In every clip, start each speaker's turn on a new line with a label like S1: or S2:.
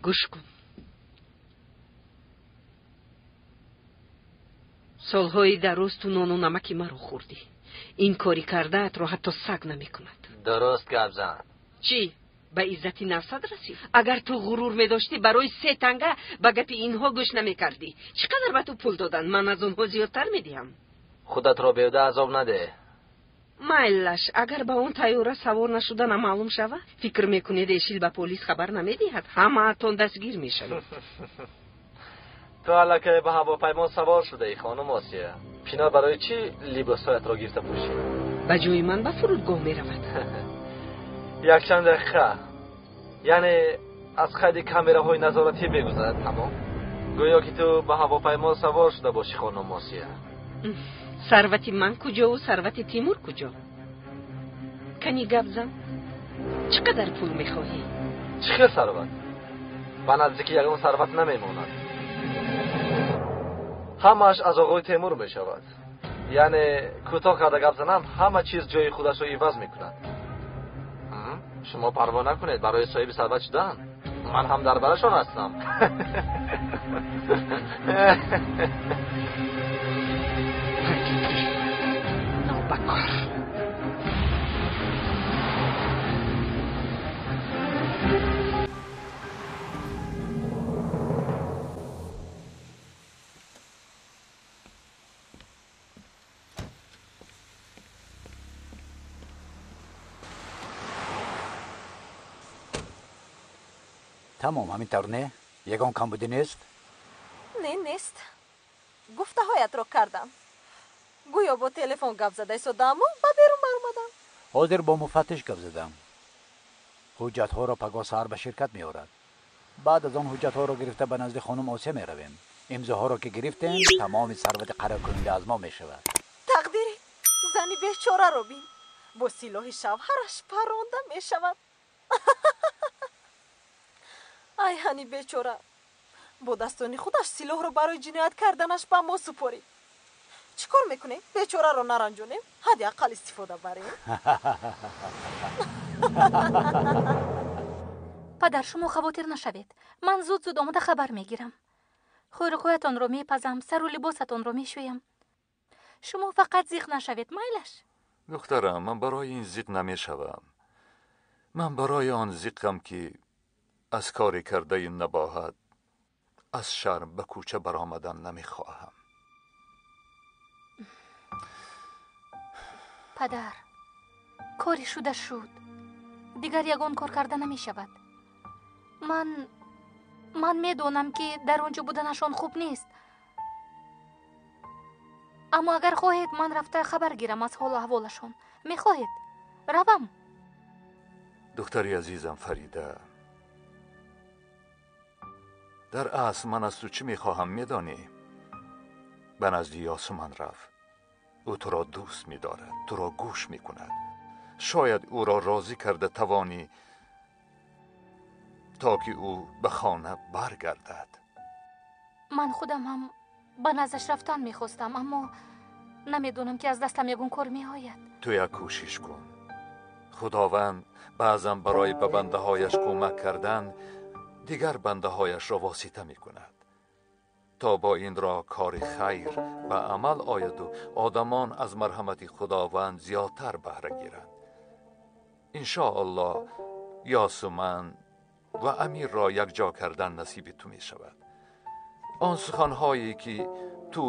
S1: Гӯш кун, солҳои дароз ту нону намаки маро хӯрдӣ. Ин кори кардаатро ҳатто саг намекунад.
S2: Дуруст гап зан.
S1: Чӣ, ба иззати нафсат расид? Агар ту ғурур медоштӣ, барои се танга ба гапи инҳо гӯш намекардӣ. Чӣ қадар ба ту пул доданд? Ман аз онҳо зиёдтар медиҳам.
S2: Худатро беҳуда азоб надеҳ.
S1: Майлаш, агар ба он тайёра савор нашудана маълум шавад, фикр мекунед, Эшил ба полис хабар намедиҳад? Ҳамаатон дастгир мешавед.
S2: Ту аллакай ба ҳавопаймо савор шудаӣ, хонум Осия. Пинор барои чӣ либосҳоятро гирифта пӯшӣ?
S1: Ба ҷои ман ба фурудгоҳ меравад.
S2: Якчанд дақиқа, яъне аз қайди камераҳои назоратӣ мегузарад, тамом. Гӯё ки ту ба ҳавопаймо савор шуда бошӣ, хонум Осия.
S1: Сарвати ман куҷову сарвати Тимур куҷо? Кани гап зан, чӣ қадар пул мехоҳӣ?
S2: Чӣ хел сарват? Ба наздики ягон сарват намемонад. Ҳамааш аз оғои Темур мешавад. Яъне кӯтоҳ карда гап занам, ҳама чиз ҷои худашро иваз мекунад. Шумо парво накунед, барои соҳиби сарват шудан ман ҳам дар барашон ҳастам.
S1: Нобакор.
S3: Тамом, ҳамин тавр не? Ягон камбудӣ нест?
S4: Не, нест. Гуфтаҳоятро кардам. Гӯё бо телефон гап зада истодаму ба берун баромадам.
S3: Ҳозир бо муфаттиш гап задам. Ҳуҷҷатҳоро пагоҳ саҳар ба ширкат меорад. Баъд аз он ҳуҷҷатҳоро гирифта ба назди хонум Осия меравем. Имзоҳоро ки гирифтем, тамоми сарвати қароркунанда аз мо мешавад.
S4: Тақдири зани бечораро бин. Бо силоҳи шавҳараш паронда мешавад. Ай ҳани бечора, бо дастони худаш силоҳро барои ҷиноят карданаш ба мо супорид. Чӣ кор мекунем? Бечораро наранҷонем, ҳадди ақал истифода барем.
S5: Падар, шумо хавотир нашавед. Ман зуд-зуд омода хабар мегирам. Хӯрокҳоятонро мепазам, сару либосатонро мешӯям. Шумо фақат зиқ нашавед, майлаш?
S6: Духтарам, ман барои ин зиқ намешавам. Ман барои он зиқам ки аз кори кардаи набоҳат аз шарм ба кӯча баромадан намехоҳам.
S5: Падар, кори шуда шуд. Дигар ягон кор карда намешавад. Ман медонам, ки дар он ҷо буданашон хуб нест. Аммо агар хоҳед, ман рафта хабар гирам аз ҳолу аҳволашон. Мехоҳед? Равам.
S6: Духтари азизам Фарида, дар асл ман аз ту чӣ мехоҳам медонӣ? Ба назди Ёсуман рав. Ӯ туро дӯст медорад, туро гӯш мекунад. Шояд ӯро розӣ карда тавонӣ, то ки ӯ ба хона баргардад.
S5: Ман худам ҳам ба наздаш рафтан мехостам, аммо намедонам, ки аз дастам ягон кор меояд.
S6: Ту як кӯшиш кун. Худованд баъзан барои ба бандаҳояш кӯмак кардан дигар бандаҳояшро восита мекунад, то бо ин роҳ кори хайр ба амал ояду одамон аз марҳамати Худованд зиёдтар баҳра гиранд. Иншоаллоҳ, Ёсуман ва Амирро якҷо кардан насиби ту мешавад. Он суханҳое ки ту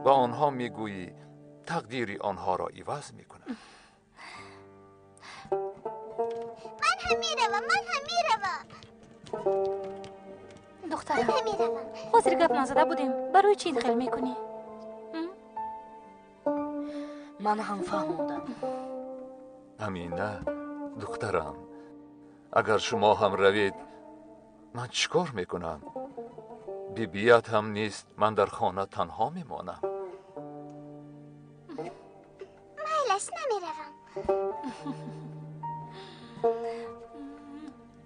S6: ба онҳо мегӯӣ, тақдири онҳоро иваз мекунад.
S7: Ман ҳам меравам, ман ҳам меравам.
S5: Духтарам, ҳозир гап назада будем. Барои чӣ ин хел мекунӣ?
S8: Ман ҳам фаҳмондам.
S6: Амина, духтарам, агар шумо ҳам равед, ман чӣ кор мекунам? Бибият ҳам нест, ман дар хона танҳо мемонам.
S7: Майлаш, намеравам.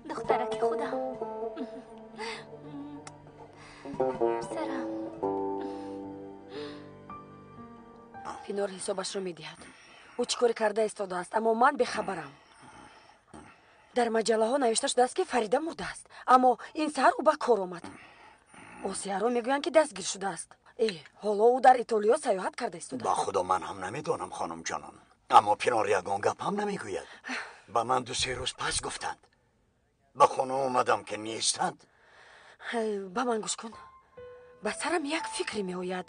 S5: Духтараки худам, писарам.
S8: Пинор ҳисобашро медиҳад. Ӯ чӣ коре карда истодааст, аммо ман бехабарам. Дар маҷаллаҳо навишта шудааст, ки Фарида мурдааст. Аммо ин саҳар ӯ ба кор омад. Осияро мегӯянд, ки дастгир шудааст. Ҳоло ӯ дар Итолиё саёҳат карда истодааст.
S9: Ба худо ман ҳам намедонам, хонумҷонон. Аммо Пинор ягон гап ҳам намегӯяд. Ба ман 2-3 рӯз пас гуфтанд. Ба хона омадам, ки нестанд.
S8: Ба ман гӯш кун. Ба сарам як фикре меояд.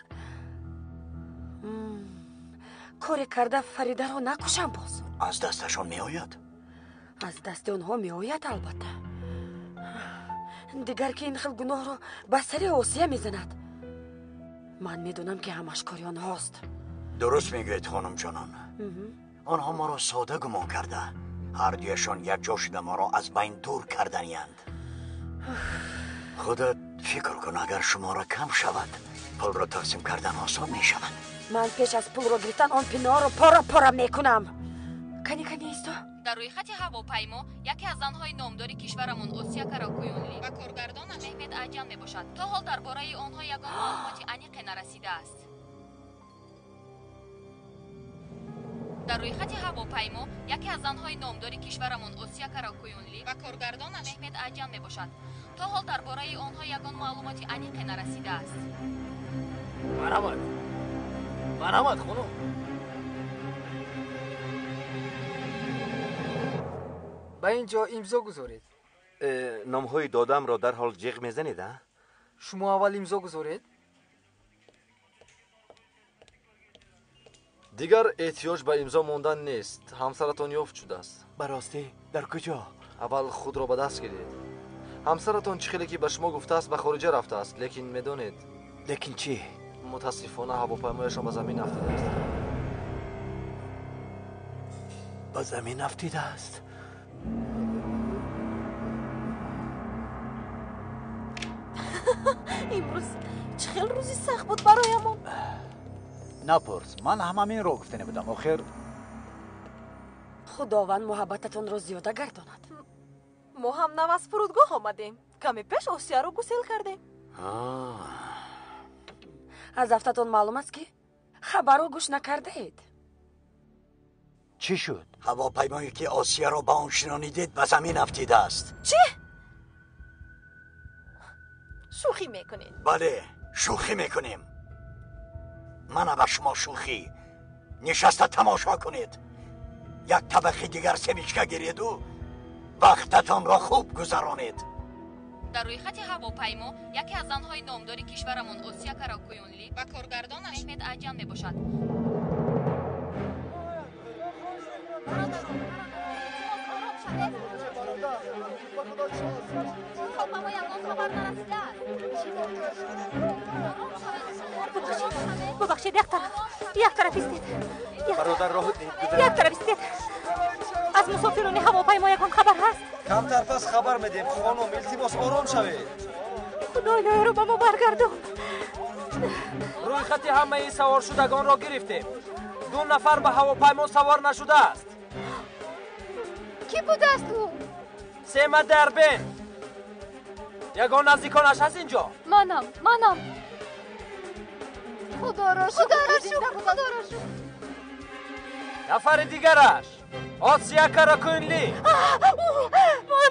S8: Коре карда Фаридаро накушам боз.
S9: Аз дасташон меояд?
S8: Аз дасти онҳо меояд, албатта. Дигар ки ин хел гуноҳро ба сари Осия мезанад. Ман медонам, ки ҳамаш кори онҳост.
S9: Дуруст мегӯед, хонумҷонон. Онҳо моро сода гумон карда, ҳар дуяшон якҷо шуда моро аз байн дур карданиянд. Худат фикр кун, агар шуморо кам шавад, пулро тақсим кардан осон мешавад.
S8: Ман пеш аз пулро гирифтан он Пинорро пора-пора мекунам. Кани, кани, исто.
S10: Дар рӯйхати ҳавопаймо яке аз занҳои номдори кишварамон Осия Каракӯюнли ва коргардонаш Меҳмед Айҷан мебошад. То ҳол дар бораи онҳо ягон маълумоти аниқе нарасидааст. Дар рӯйхати ҳавопаймо яке аз занҳои номдори кишварамон Осия Каракӯюнли ва коргардонаш Меҳмед Айҷан мебошад. То ҳол дар бораи онҳо ягон маълумоти аниқе нарасидааст.
S11: Марҳамат, марҳамат, хонум. Ба ин ҷо имзо гузоред.
S12: Номҳои додамро дарҳол ҷиғ мезанед, а?
S11: Шумо аввал имзо гузоред.
S2: Дигар эҳтиёҷ ба имзо мондан нест. Ҳамсаратон ёфт шудааст.
S12: Ба ростӣ, дар куҷо?
S2: Аввал худро ба даст гиред. Ҳамсаратон чӣ хеле ки ба шумо гуфтааст, ба хориҷа рафтааст, лекин медонед.
S12: Лекин чӣ?
S2: Мутаассифона ҳавопаймояшон ба замин афтидааст.
S12: Ба замин афтидааст?
S4: Имрӯз чӣ хел рӯзи сахт буд бароямон.
S3: Напурс, ман ҳам ҳаминро гуфтане будам. Охир
S8: Худованд муҳаббататонро зиёда гардонад.
S4: Мо ҳам нав аз фурудгоҳ омадем. Каме пеш Осияро гусел кардем.
S8: Аз афтатон маълум аст, ки хабарро гӯш накардаед.
S3: Чӣ шуд?
S9: Ҳавопаймое ки Осияро ба он шинонидед, ба замин афтидааст.
S4: Чӣ? Шӯхӣ мекунед?
S9: Бале, шӯхӣ мекунем. Мана ба шумо шӯхӣ. Нишаста тамошо кунед. Як табақи дигар семичка гиреду вақтатонро хуб гузаронед.
S10: Дар рӯйхати ҳавопаймо яке аз занҳои номдори кишварамон Осия Каракӯюнли ва коргардонаш Меҳмед Айҷан мебошад.
S5: Бубахшед, як тараф, як тараф истед.
S12: Бародар, роҳ диҳед.
S5: Як тараф истед. Аз мусофирони ҳавопаймо ягон хабар ҳаст?
S2: Камтар пас хабар медиҳем, хонум. Илтимос, ором шавед.
S5: Худои лоеро ба мо баргардон.
S11: Рӯйхати ҳамаи саворшудагонро гирифтем. 2 нафар ба ҳавопаймо савор нашудааст.
S7: Кӣ будааст ӯ?
S11: Сема Дербен. Ягон наздиконаш ҳаст инҷо?
S7: Манам, манам. Худоро шукр, худоро шукр.
S11: Нафари дигараш Осия Каракӯнли.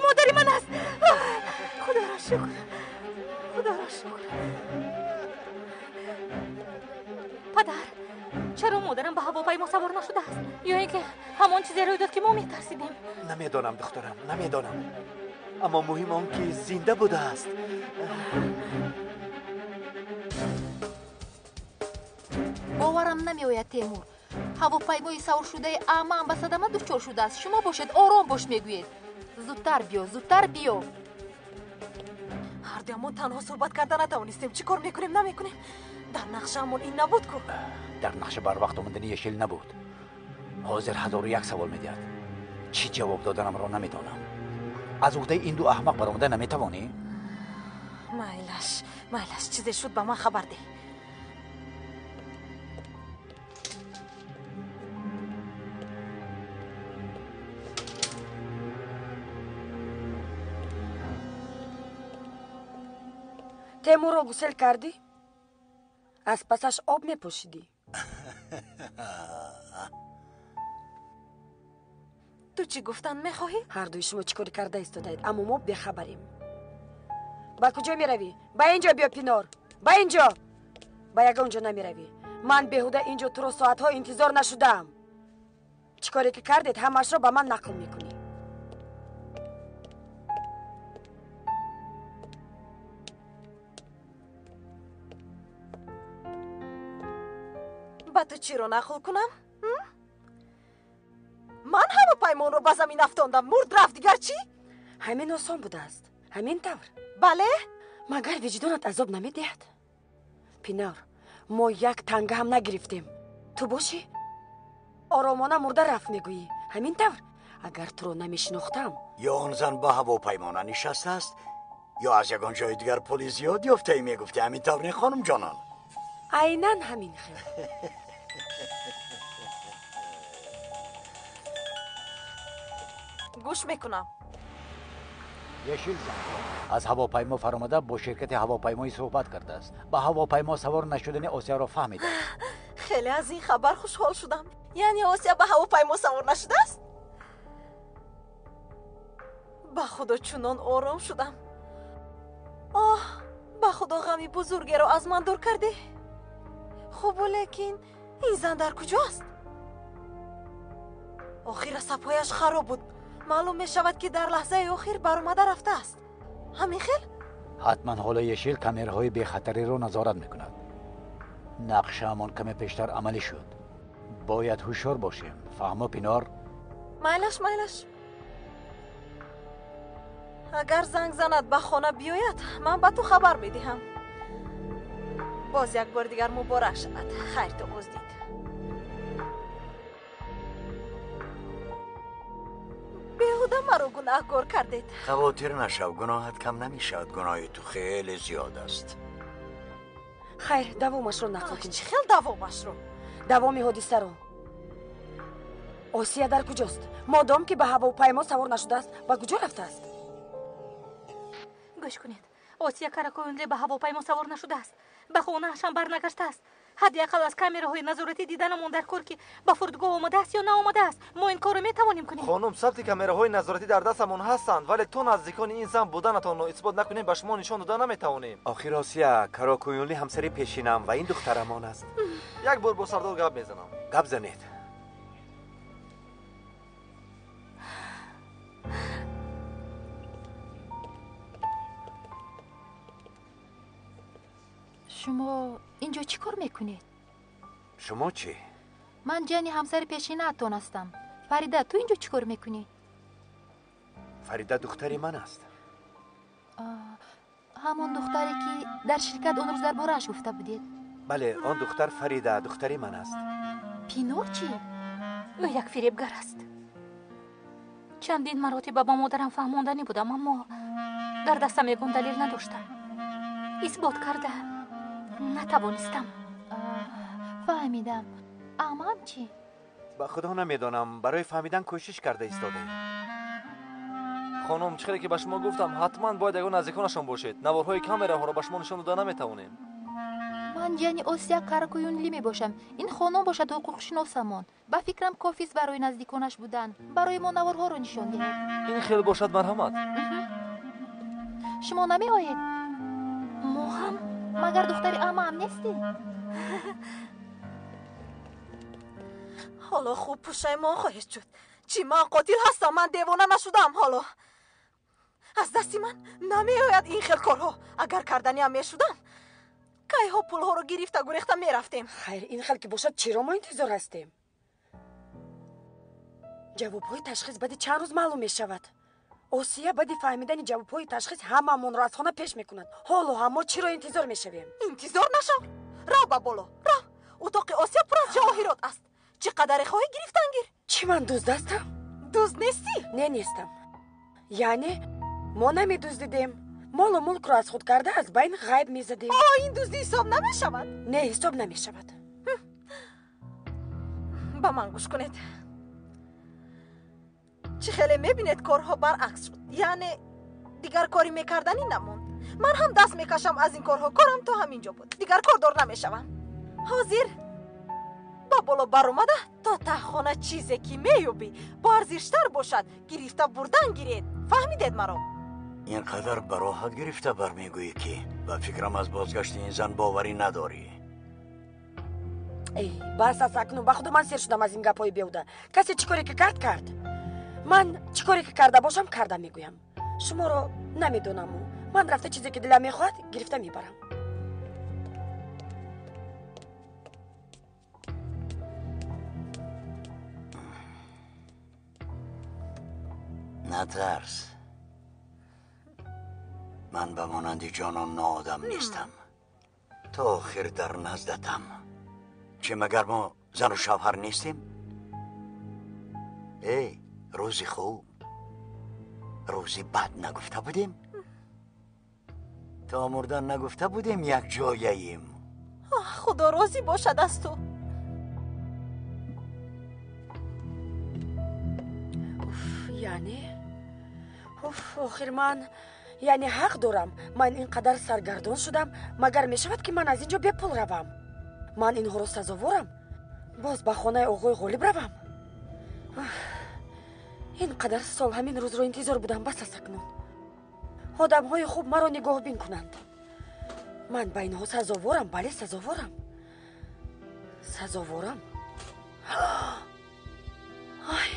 S5: Модари ман аст. Худоро шукр, худоро шукр. Падар, чаро модарам ба ҳавопаймо савор нашудааст? Ё ин ки ҳамон чизе рӯй дод, ки мо метарсидем?
S12: Намедонам, духтарам, намедонам. Аммо муҳим он ки зинда будааст.
S10: Боварам намеояд, Темур. Ҳавопаймои саворшудаи амаам ба садама дучор шудааст. Шумо бошед, ором бош мегӯед. Зудтар биё, зудтар биё.
S4: Ҳардуямон танҳо суҳбат карда натавонистем. Чӣ кор мекунем, намекунем? Дар нақшаамон ин набуд ку.
S3: Дар нақша барвақт омадани Ешил набуд. Ҳозир 1001 савол медиҳад. Чӣ ҷавоб доданамро намедонам. Аз уҳдаи ин ду аҳмақ баромада наметавонӣ?
S4: Майлаш, майлаш, чизе шуд ба ман хабар деҳ.
S8: Темурро гусел кардӣ? Аз пасаш об мепошидӣ?
S4: Ту чӣ гуфтан мехоҳӣ?
S8: Ҳардуи шумо чӣ кор карда истодаед, аммо мо бехабарем. Ба куҷо меравӣ? Ба ин ҷо биё, Пинор, ба ин ҷо. Ба ягон ҷо намеравӣ. Ман беҳуда ин ҷо туро соатҳо интизор нашудаам. Чӣ коре ки кардед, ҳамаашро ба ман нақл мекунӣ.
S4: Ба ту чиро нақл кунам? Ман ҳавопаймонро ба замин афтондам, мурд рафт, дигар чӣ?
S8: Ҳамин осон будааст, ҳамин тавр.
S4: Бале?
S8: Магар виҷдонат азоб намедиҳад? Пинор, мо як танга ҳам нагирифтем. Ту бошӣ? Оромона мурда рафт мегӯӣ. Ҳамин тавр? Агар туро намешинохтам.
S9: Ё он зан ба ҳавопаймона нишастааст, ё аз ягон ҷои дигар пули зиёд ёфтаӣ мегуфтӣ. Ҳамин тавр не, хонум ҷонон?
S8: Айнан ҳамин хел.
S4: Гӯш мекунам.
S3: Ешил зан аз ҳавопаймо фаромада бо ширкати ҳавопаймоӣ суҳбат кардааст. Ба ҳавопаймо савор нашудани Осияро фаҳмидааст.
S4: Хеле аз ин хабар хушҳол шудам. Яъне Осия ба ҳавопаймо савор нашудааст? Ба худо чунон ором шудам. Оҳ, ба худо ғами бузургеро аз ман дур кардӣ. Хубу лекин ин зан дар куҷоаст? Охир асабҳояш хароб буд. Маълум мешавад, ки дар лаҳзаи охир баромада рафтааст. Ҳамин хел?
S3: Ҳатман ҳоло Ешил камераҳои бехатариро назорат мекунад. Нақшаамон каме пештар амалӣ шуд. Бояд ҳушёр бошем. Фаҳмо, Пинор?
S4: Майлаш, майлаш. Агар занг занад ба хона биёяд, ман ба ту хабар медиҳам. Боз як бор дигар муборак шавад. Хайр то боздид. Беҳуда маро гунаҳкор кардед.
S9: Хавотир нашав, гуноҳат кам намешавад. Гуноҳи ту хеле зиёд аст.
S8: Хайр, давомашро нақл кун.
S4: Чӣ хел давомашро?
S8: Давоми ҳодисаро. Осия дар куҷост? Модом ки ба ҳавопаймо савор нашудааст, ба куҷо рафтааст?
S5: Гӯш кунед, Осия Каракоюнли ба ҳавопаймо савор нашудааст. Ба хонаашам барнагаштааст. Ҳадди ақал аз камераҳои назоратӣ диданамон дар кор, ки ба фурудгоҳ омадааст ё наомадааст. Мо ин корро метавонем кунем.
S2: Хонум, сабти камераҳои назоратӣ дар дастамон ҳастанд, вале то наздикони ин зан буданатонро исбот накунем, ба шумо нишон дода наметавонем.
S12: Охир Осия Каракоюнли ҳамсари пешинам ва ин духтарамон аст.
S2: Як бор бо Сардор гап мезанам.
S12: Гап занед.
S10: Шумо ин ҷо чӣ кор мекунед?
S12: Шумо чӣ?
S10: Ман ҷияни ҳамсари пешинаатон ҳастам. Фарида, ту ин ҷо чӣ кор мекунӣ?
S12: Фарида духтари ман аст.
S10: Ҳамон духтаре, ки дар ширкат он рӯз дар борааш гуфта будед?
S12: Бале, он духтар Фарида духтари ман аст.
S10: Пинор чӣ?
S5: Ӯ як фиребгар аст. Чандин маротиба ба модарам фаҳмонданӣ будам, аммо дар дастам ягон далел надоштам. Исбот карда натавонистам.
S10: Фаҳмидам. Амам чӣ?
S12: Ба худо намедонам, барои фаҳмидан кӯшиш карда истодаем.
S2: Хонум, чӣ хеле ки ба шумо гуфтам, ҳатман бояд ягон наздиконашон бошед. Наворҳои камераҳоро ба шумо нишон дода наметавонем.
S10: Ман ҷияни Осия Каракоюнли мебошам. Ин хонум бошад ҳуқуқшиносамон. Ба фикрам кофист барои наздиконаш будан. Барои мо наворҳоро нишон диҳед.
S2: Ин хел бошад, марҳамат.
S10: Шумо намеоед?
S5: Мо ҳам?
S10: Магар духтари амаам нестӣ?
S4: Ҳоло хуб пушаймон хоҳед шуд. Чӣ, ман қотил ҳастам? Ман девона нашудаам ҳоло. Аз дасти ман намеояд ин хел корҳо. Агар карданиам мешудам, кайҳо пулҳоро гирифта гурехта мерафтем.
S8: Хайр, ин хел ки бошад, чиро мо интизор ҳастем? Ҷавобҳои ташхис баъди чанд рӯз маълум мешавад. Осия баъди фаҳмидани ҷавобҳои ташхис ҳамаамонро аз хона пеш мекунад. Ҳоло ҳам мо чиро интизор мешавем?
S4: Интизор нашав. Рав ба боло, рав. Утоқи Осия пур аз ҷавоҳирот аст. Чӣ қадаре хоҳӣ гирифтан гир.
S8: Чӣ, ман дузд ҳастам?
S4: Дузд нестӣ?
S8: Не, нестам. Яъне мо намедуздидем. Молу мулкро аз худ карда аз байн ғайб мезадем.
S4: О, ин дуздӣ ҳисоб намешавад?
S8: Не, ҳисоб намешавад.
S4: Ба ман гӯш кунед. Чӣ хеле мебинед, корҳо баръакс шуд. Яъне дигар кори мекарданӣ намонд. Ман ҳам даст мекашам аз ин корҳо. Корам то ҳамин ҷо буд. Дигар кордор намешавам. Ҳозир ба боло баромада то таҳхона чизе ки меёбӣ боарзиштар бошад, гирифта бурдан гиред. Фаҳмидед маро?
S9: Ин қадар ба роҳат гирифта бармегӯӣ, ки ба фикрам аз бозгашти ин зан боварӣ надорӣ.
S8: Эй, бас аст акнун, ба худо ман сер шудам аз ин гапҳои беҳуда. Касе чӣ коре ки кард, кард. Ман чӣ коре ки карда бошам, карда мегӯям. Шуморо намедонаму. Ман рафта чизе ки дилам мехоҳад, гирифта мебарам.
S9: Натарс. Ман ба монанди ҷонон ноодам нестам. То охир дар наздатам. Чӣ магар мо зану шавҳар нестем? Эй, рӯзи хуб, рӯзи бад нагуфта будем? То мурдан нагуфта будем як ҷояем?
S4: Худо розӣ бошад аз ту.
S8: Яъне? Уф, охир ман яъне ҳақ дорам. Ман ин қадар саргардон шудам, магар мешавад ки ман аз ин ҷо бепул равам? Ман инҳоро сазоворам? Боз ба хонаи оғои Ғолиб равам? Ин қадар сол ҳамин рӯзро интизор будам, бас аст акнун. Одамҳои хуб маро нигоҳбин кунанд. Ман ба инҳо сазоворам, бале сазоворам. Сазоворам. Ай,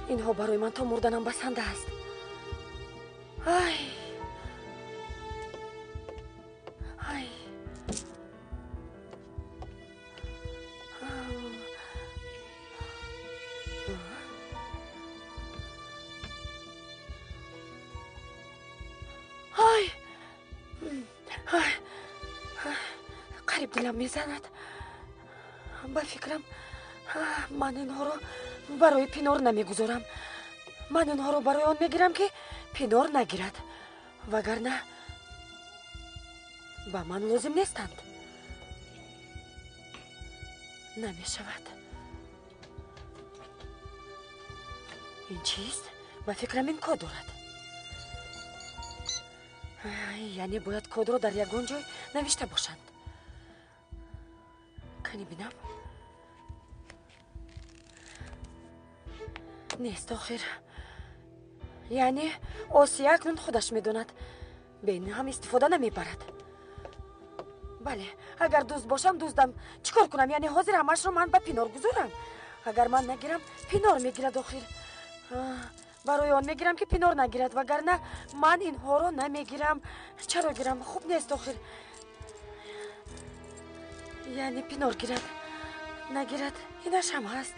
S8: инҳо барои ман то мурданам басанда аст. Ай, ай. Ай, ай, қариб дилам мезанад. Ба фикрам, ман инҳоро барои Пинор намегузорам. Ман инҳоро барои он мегирам, ки Пинор нагирад, вагарна ба ман лозим нестанд. Намешавад. Ин чист? Ба фикрам ин код дорад. Яъне бояд кодро дар ягон ҷой навишта бошанд. Кани бинам. Нест охир. Яъне Осия акнун худаш медонад. Бе ин ҳам истифода намебарад. Бале, агар дузд бошам, дуздам. Чӣ кор кунам? Яъне ҳозир ҳамашро ман ба Пинор гузорам? Агар ман нагирам, Пинор мегирад охир. Барои он мегирам, ки Пинор нагирад, вагарна ман инҳоро намегирам. Чаро гирам? Хуб нест охир. Яъне Пинор гирад, нагирад, инаш ҳам ҳаст.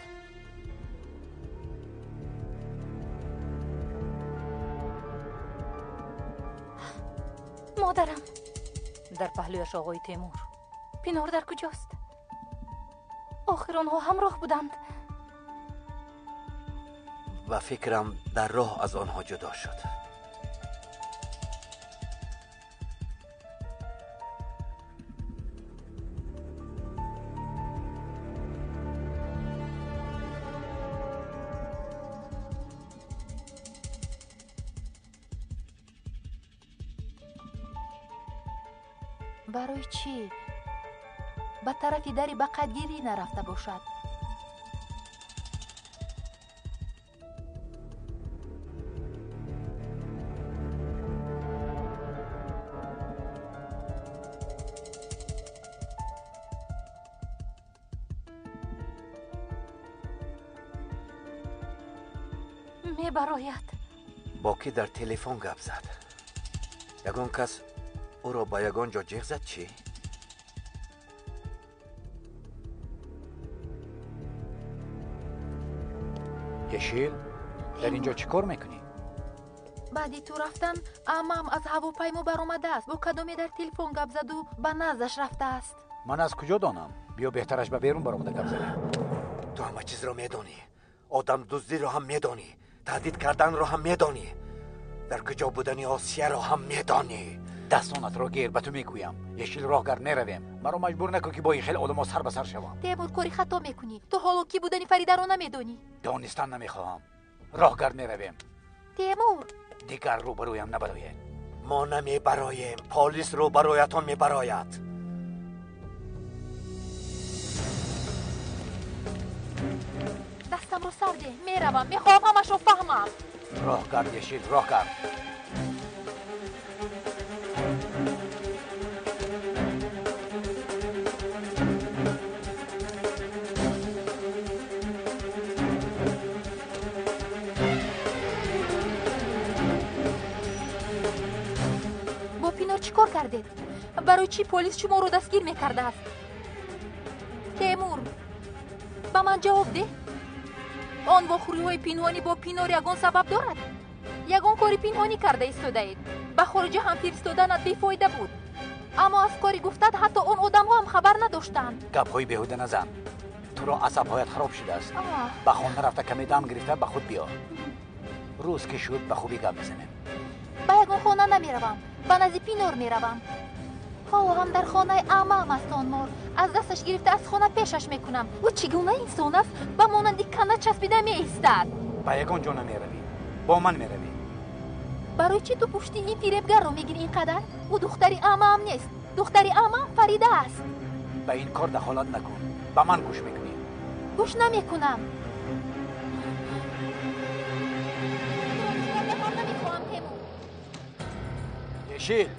S5: Модарам. Дар паҳлӯяш оғои Темур. Пинор дар куҷост? Охир онҳо ҳамроҳ буданд.
S12: Ба фикрам дар роҳ аз онҳо ҷудо шуд.
S10: Барои чӣ ба тарафи дари ба қайдгирӣ нарафта бошад?
S5: Мебарояд.
S12: Бо кӣ дар телефон гап зад? Ягон кас ӯро ба ягон ҷо ҷеғ зад чӣ?
S3: Ешил, дар ин ҷо чӣ кор мекунӣ?
S10: Баъди ту рафтан аммам аз ҳавопаймо баромадааст. Бо кадоме дар телефон гап заду ба наздаш рафтааст.
S3: Ман аз куҷо донам? Биё беҳтараш ба берун баромада гап занем.
S12: Ту ҳама чизро медонӣ. Одамдуздиро ҳам медонӣ, таҳдид карданро ҳам медонӣ, дар куҷо будани Осияро ҳам медонӣ.
S3: Дастонатро гир, ба ту мегӯям. Ешил, роҳгар меравем. Маро маҷбур накун, ки бо ин хел одамо сар ба сар шавам.
S10: Темур, кори хато мекунӣ. Ту ҳоло кӣ будани Фаридаро намедонӣ.
S3: Донистан намехоҳам. Роҳгар меравем.
S10: Темур,
S3: дигар рӯбарӯям набароед.
S12: Мо намебароем. Полис рӯбарӯятон мебарояд.
S10: Дастамро сар деҳ, меравам. Мехоҳам ҳамашро фаҳмам.
S3: Роҳгард, Ешил, роҳгард.
S5: кардед? Барои чӣ полис шуморо дастгир мекардааст? Темур, ба ман ҷавоб деҳ. Он вохӯриҳои пинҳонӣ бо Пинор ягон сабаб дорад? Ягон кори пинҳонӣ карда истодаед. Ба хориҷа ҳам фиристоданат бефоида буд. Аммо аз кори гуфтат ҳатто он одамҳо ҳам хабар надоштанд.
S3: Гапҳои беҳуда назан. Туро асабҳоят хароб шудааст. Ба хона рафта каме дам гирифта ба худ биё. Рӯз ки шуд ба хубӣ гап мезанем.
S5: Ба ягон хона намеравам. Ба назди Пинор меравам. Ҳоло ҳам дар хонаи амаам аст он мор. Аз дасташ гирифта аз хона пешаш мекунам. Ӯ чӣ гуна инсон аст? Ба монанди кана часпида меистад.
S3: Ба ягон ҷо намеравӣ. Бо ман меравӣ.
S5: Барои чӣ ту пушти ин фиребгарро мегирӣ ин қадар? Ӯ духтари амаам нест. Духтари амаам Фарида аст.
S3: Ба ин кор дахолат накун. Ба ман гӯш мекунӣ.
S5: Гӯш намекунам. Намехоҳам, Темур.
S3: Ешил!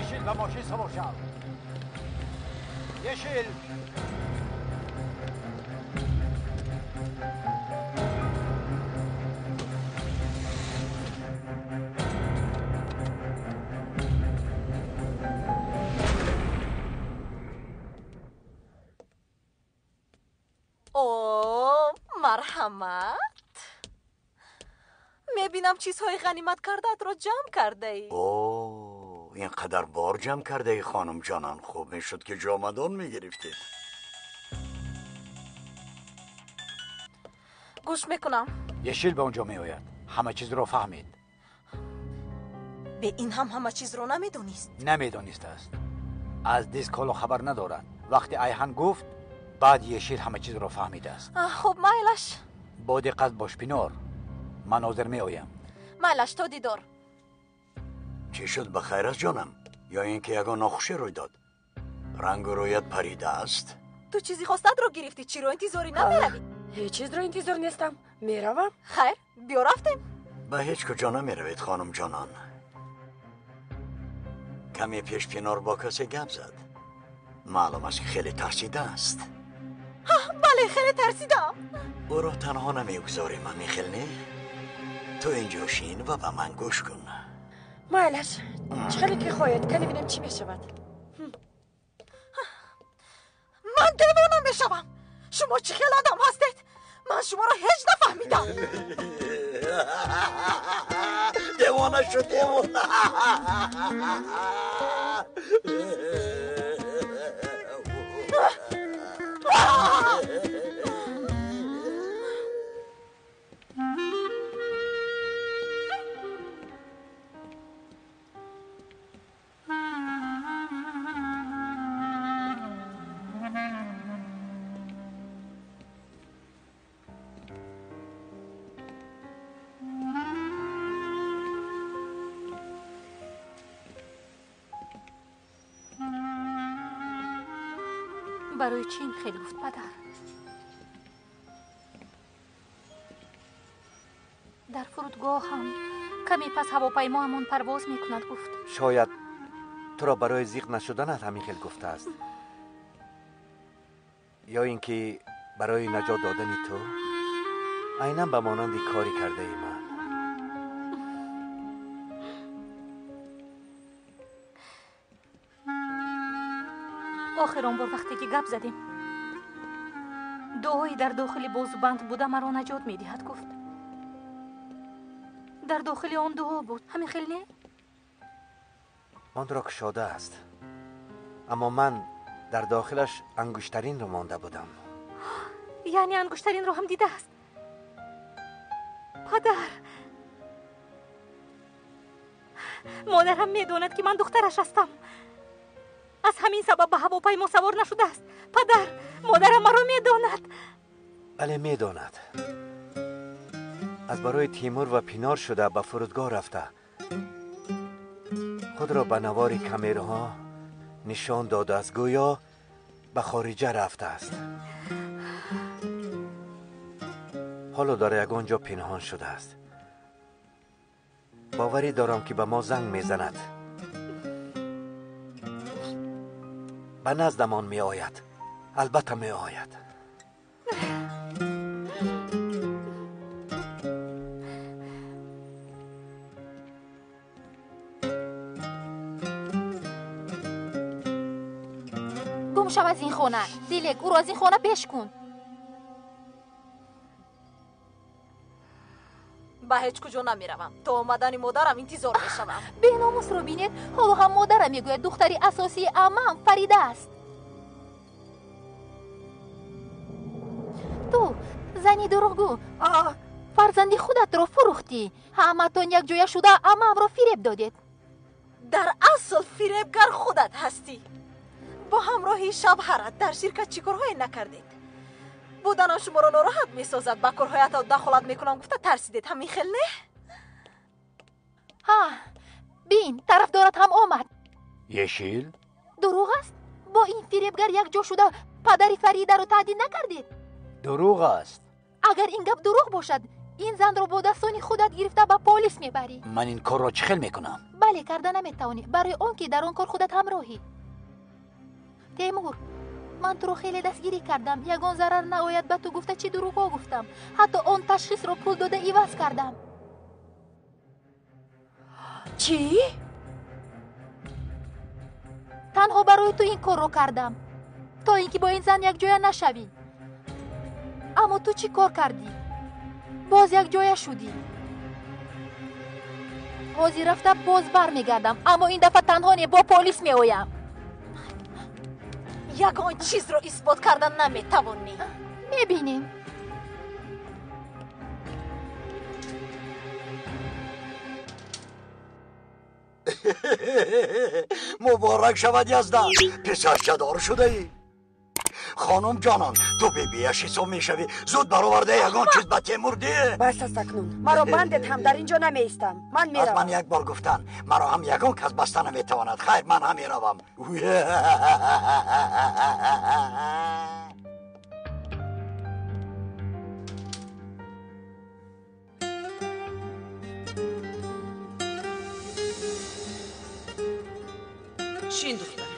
S3: Ешил, ба мошин савор шав. Ешил!
S4: О, марҳамат. Мебинам чизҳои ғанимат кардаатро ҷамъ кардаӣ.
S9: О, ин қадар бор ҷамъ кардаӣ, хонум ҷонан. Хуб мешуд ки ҷомадон мегирифтед.
S4: Гӯш мекунам.
S3: Ешил ба он ҷо меояд. Ҳама чизро фаҳмид.
S4: Бе ин ҳам ҳама чизро намедонист.
S3: Намедонистааст. Аз диск ҳоло хабар надорад. Вақте Айҳан гуфт, баъд Ешил ҳама чизро фаҳмидааст.
S4: Хуб, майлаш.
S3: Бо диққат бош, Пинор. Ман ҳозир меоям.
S4: Майлаш, то дидор.
S9: Чӣ шуд, ба хайр аст ҷонам? Ё ин ки ягон нохушӣ рӯй дод? Рангу рӯят парида аст?
S4: Ту чизи хостатро гирифтӣ, чиро интизорӣ намеравӣ?
S8: Ҳеҷ чизро интизор нестам. Меравам.
S4: Хайр, биё рафтем.
S9: Ба ҳеҷ куҷо намеравед, хонум ҷонон. Каме пеш Пинор бо касе гап зад. Маълум аст ки хеле тарсидааст.
S4: Бале, хеле тарсидам.
S9: Ӯро танҳо намегузорем, ҳамин хел не? Ту инҷо шин ва ба ман гӯш кун.
S8: Майлаш, чӣ хеле ки хоҳед, кани бинем чӣ мешавад.
S4: Ман девона мешавам. Шумо чӣ хел одам ҳастед? Ман шуморо ҳеҷ нафаҳмидам.
S9: Девона шуд, девона.
S5: Барои чӣ ин хел гуфт падар? Дар фурудгоҳ ҳам каме пас ҳавопаймоамон парвоз мекунад гуфт.
S12: Шояд туро барои зиқ нашуданат ҳамин хел гуфтааст, ё ин ки барои наҷот додани ту, айнан ба монанди кори кардаи ман.
S5: Охир он бор вақте ки гап задем, дуои дар дохили бозубанд буда маро наҷот медиҳад гуфт. Дар дохили он дуо буд, ҳамин хел не?
S12: Онро кушодааст, аммо ман дар дохилаш ангуштаринро монда будам.
S5: Яъне ангуштаринро ҳам дидааст? Падар, модарам медонад ки ман духтараш ҳастам. Аз ҳамин сабаб ба ҳавопаймо савор нашудааст. Падар, модарам маро медонад.
S12: Бале, медонад. Аз барои Тимур ва Пинор шуда ба фурудгоҳ рафта, худро ба навори камераҳо нишон додааст, гӯё ба хориҷа рафтааст. Ҳоло дар ягон ҷо пинҳон шудааст. Боварӣ дорам ки ба мо занг мезанад. Ба наздамон меояд. Албатта меояд.
S5: Гум шав аз ин хона. Дилек, ӯро аз ин хона пеш кун.
S4: Ба ҳеҷ куҷо намеравам. То омадани модарам интизор мешавам.
S5: Беномусро бинед, ҳоло ҳам модарам мегӯяд духтари асосии аммаам Фарида аст. Ту зани дурӯғгӯ, фарзанди худатро фурӯхтӣ. Ҳаматон якҷоя шуда аммаамро фиреб додед.
S4: Дар асл фиребгар худат ҳастӣ. Бо ҳамроҳии шавҳарат дар ширкат чӣ корҳое накардед? Буданам шуморо нороҳат месозад. Ба корҳоятон дахолат мекунам гуфта тарсидед. Ҳамин хел не?
S5: Ҳа, бин, тарафдорат ҳам омад.
S3: Ешил?
S5: Дурӯғ аст? Бо ин фиребгар якҷо шуда падари Фаридаро таҳдид накардед?
S3: Дурӯғ аст.
S5: Агар ин гап дурӯғ бошад, ин занро бо дастони худат гирифта ба полис мебарӣ.
S3: Ман ин корро чӣ хел мекунам?
S5: Бале, карда наметавонӣ, барои он ки дар он кор худат ҳамроҳӣ. Темур, ман туро хеле дастгирӣ кардам. Ягон зарар наояд ба ту гуфта чӣ дурӯғҳо гуфтам. Ҳатто он ташхисро пул дода иваз кардам.
S8: Чӣ?
S5: Танҳо барои ту ин корро кардам, то ин ки бо ин зан якҷоя нашавӣ. Аммо ту чӣ кор кардӣ? Боз якҷоя шудӣ. Ҳозир рафта боз бармегардам, аммо ин дафъа танҳо не, бо полис меоям.
S4: Ягон чизро исбот карда наметавонӣ.
S5: Мебинем.
S9: Муборак шавад Яздан, писарчадор шудаӣ. Хонум ҷонон, ту бибиаш ҳисоб мешавӣ. Зуд бароварда ягон чиз ба Темур деҳ.
S8: Бас аст акнун. Маро бандед ҳам дар ин ҷо намеистам. Ман меравам.
S9: Аз ман як бор гуфтан, маро ҳам ягон кас баста наметавонад. Хайр, ман ҳам меравам.
S1: Шин, духтарам.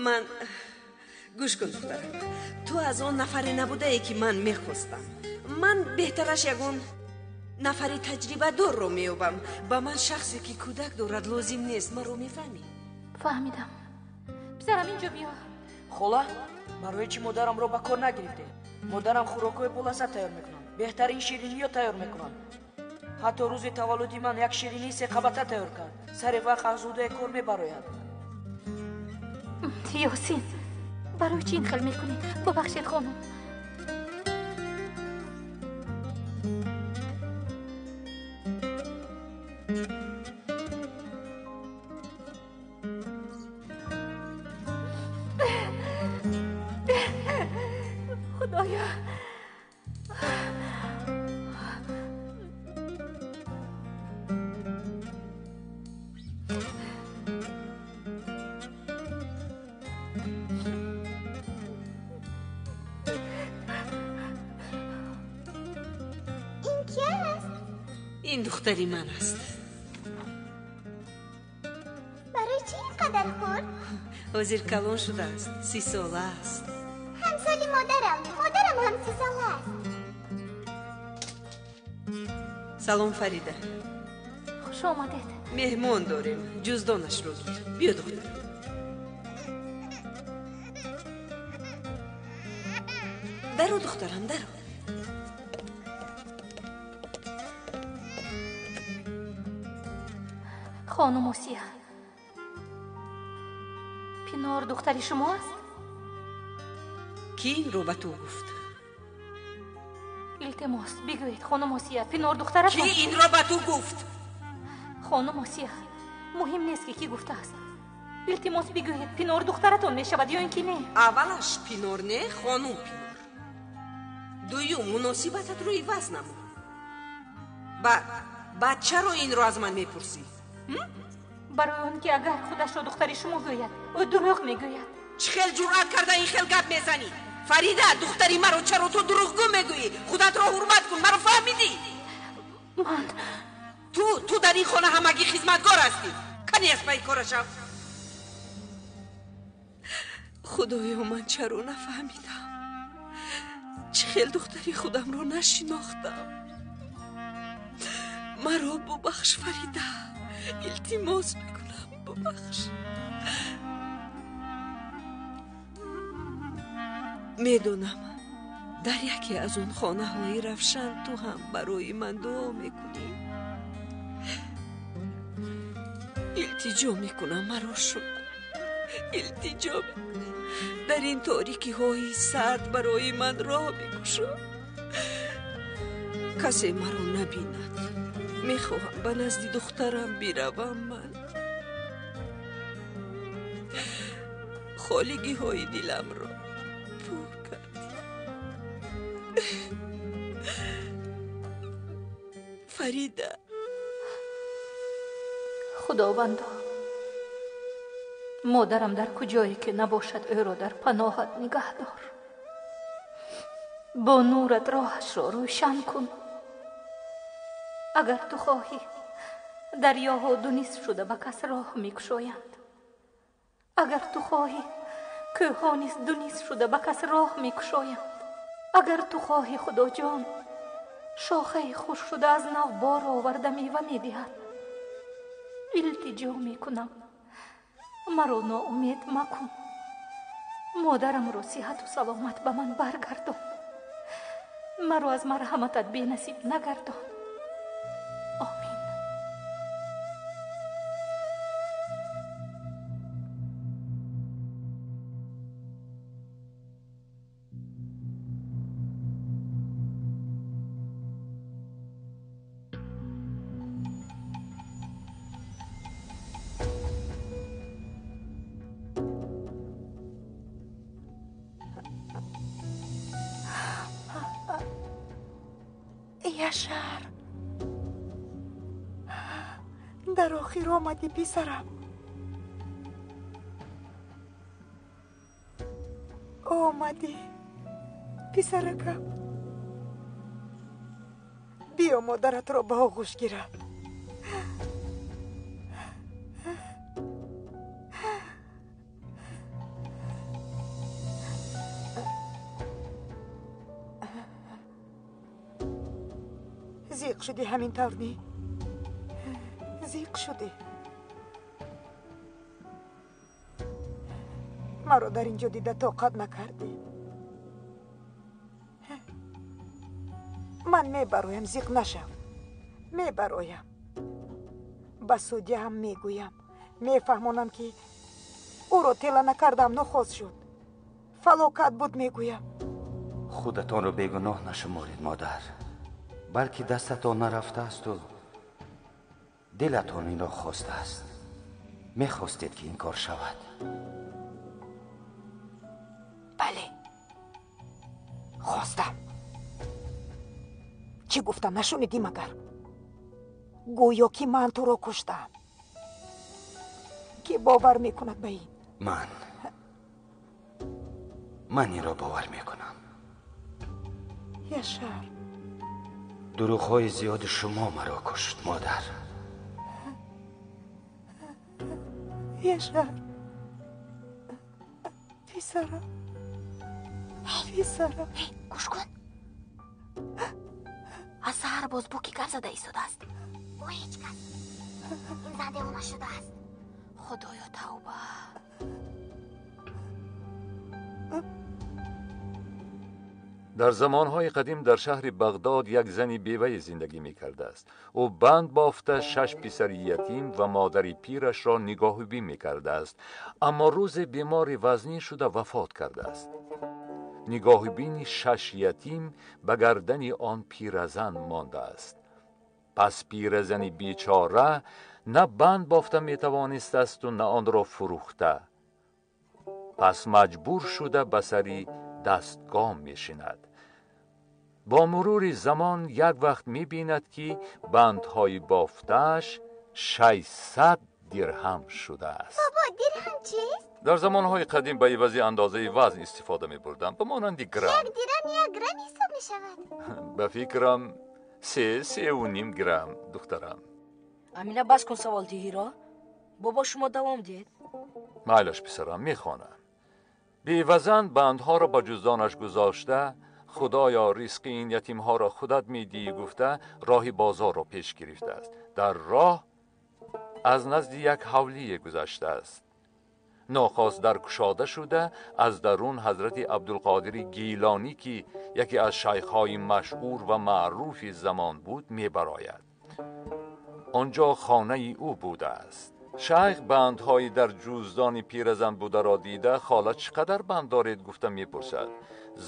S1: Ман гӯш кун, духтарам, ту аз он нафаре набудае ки ман мехостам. Ман беҳтараш ягон нафари таҷрибадорро меёбам. Ба ман шахсе ки кӯдак дорад лозим нест. Маро мефаҳмӣ?
S5: Фаҳмидам. Писарам, инҷо биё.
S13: Хола, барои чӣ модарамро ба кор нагирифтед? Модарам хӯрокҳои болаззат тайёр мекунанд, беҳтарин шириниё тайёр мекунанд. Ҳатто рӯзи таваллуди ман як ширинии секабата тайёр кард. Сари вақт аз ӯдаи кор мебарояд.
S5: Ёсин, барои чӣ ин хел мекунӣ? Бубахшед, хонум. Худоё,
S1: ин духтари ман аст.
S7: Барои чӣ ин қадар хурд?
S1: Ҳозир калон шудааст, 30 сола аст.
S7: Ҳамсоли модарам. Модарам ҳам 30 сола аст.
S1: Салом, Фарида.
S5: Хуш омадед.
S1: Меҳмон дорем. Ҷуздонашро гир. Биё, духтарам. Даро, духтарам, даро.
S5: Хонум Осия, Пинор духтари шумо аст?
S1: Кӣ инро ба ту гуфт?
S5: Илтимос, бигӯед, хонум Осия, Пинор духтаратон?
S1: Кӣ инро ба ту гуфт?
S5: Хонум Осия, муҳим нест ки кӣ гуфтааст. Илтимос, бигӯед, Пинор духтаратон мешавад ё ин ки не?
S1: Аввалаш Пинор не, хонум Пинор. Дуюм, муносибататро иваз намо. Баъд чаро инро аз ман мепурсӣ?
S5: Барои он ки агар худашро духтари шумо гӯяд, ӯ дурӯғ мегӯяд.
S1: Чӣ хел ҷуръат карда ин хел гап мезанӣ? Фарида, духтари маро чаро ту дурӯғгӯ мегӯӣ? Худатро ҳурмат кун, маро фаҳмидӣ?
S5: Ман
S1: ту дар ин хона ҳамагӣ хизматгор ҳастӣ. Кани аз пайи кора шав. Худоё, ман чаро нафаҳмидам? Чӣ хел духтари худамро нашинохтам? Маро бубахш, Фарида. Илтимос мекунам, бубахш. Медонам, дар яке аз он хонаҳои равшан ту ҳам барои ман дуо мекунӣ. Илтиҷо мекунам, маро шунав. Илтиҷо мекунам, дар ин торикиҳои сард барои ман роҳ бикушо. Касе маро набинад. Мехоҳам ба назди духтарам биравам. Ман холигиҳои диламро пур кардӣ. Фарида.
S5: Худовандо, модарам дар куҷое ки набошад, ӯро дар паноҳат нигаҳ дор. Бо нурат роҳашро рӯшан кун. Агар ту хоҳӣ, дарёҳо ду нисф шуда ба кас роҳ мекушоянд. Агар ту хоҳӣ, кӯҳҳо низ ду нисф шуда ба кас роҳ мекушоянд. Агар ту хоҳӣ, Худоҷон, шохаи хушк шуда аз нав бор оварда мева медиҳад. Илтиҷо мекунам, маро ноумед макун. Модарамро сиҳату саломат ба ман баргардон. Маро аз марҳаматат бенасиб нагардон. Омин.
S4: Яшар, дар охир омадӣ, писарам. Омадӣ, писаракам. Биё модаратро ба оғӯш гирам. Зиқ шудӣ ҳамин тавр, не? Зиқ шудӣ. Маро дар ин ҷо дида тоқат накардӣ. Ман мебароям, зиқ нашав. Мебароям. Ба судяам мегӯям. Мефаҳмонам, ки ӯро тела накардам, нохост шуд. Фалокат буд, мегӯям.
S14: Худатонро бегуноҳ нашуморед, модар. Балки дастатон нарафтаасту дилатон инро хостааст. Мехостед, ки ин кор шавад.
S4: Бале, хостам. Чӣ гуфтам, нашунидӣ магар? Гӯё ки ман туро куштам. Кӣ бовар мекунад ба ин?
S14: Ман инро бовар мекунам.
S4: Яшар,
S14: дурӯғҳои зиёди шумо маро кушт, модар.
S4: Яшар, писарам, писарам.
S7: Гӯш кун. Аз саҳар боз бо кӣ гап зада истодааст? Бо ҳеҷ кас. Ин зан девона шудааст.
S5: Худоё, тавба.
S6: Дар замонҳои қадим дар шаҳри Бағдод як зани бевае зиндагӣ мекардааст. Ӯ банд бофта шаш писари ятим ва модари пирашро нигоҳубин мекардааст. Аммо рӯзе бемори вазнин шуда вафот кардааст. Нигоҳубини шаш ятим ба гардани он пиразан мондааст. Пас пиразани бечора на банд бофта метавонистасту на онро фурӯхта. Пас маҷбур шуда ба сари дастгоҳ мешинад. Бо мурури замон як вақт мебинад, ки бандҳои бофтааш 600 дирҳам шудааст.
S7: Бобо, дирҳам чист?
S6: Дар замонҳои қадим ба ивази андозаи вазн истифода мебурдам, ба монанди грамм.
S7: Як дирҳам як грамм ҳисоб мешавад.
S6: Ба фикрам 3-3.5 грамм, духтарам.
S13: Амина, бас кун саволдиҳиро. Бобо, шумо давом диҳед.
S6: Майлаш, писарам, мехонам. Бевазан бандҳоро ба ҷуздонаш гузошта, худоё, ризқи ин ятимҳоро худат медиҳӣ гуфта, роҳи бозорро пеш гирифтааст. Дар роҳ Аз назди як ҳавлие гузаштааст. Нохост дар кушода шуда аз дарун ҳазрати Абдулқодири Гилонӣ, ки яке аз шайхҳои машҳур ва маъруфи замон буд, мебарояд. Он ҷо хонаи ӯ будааст. Шайх бандҳои дар ҷуздони пиразан бударо дида, хола, чӣ қадар банд доред, гуфта мепурсад.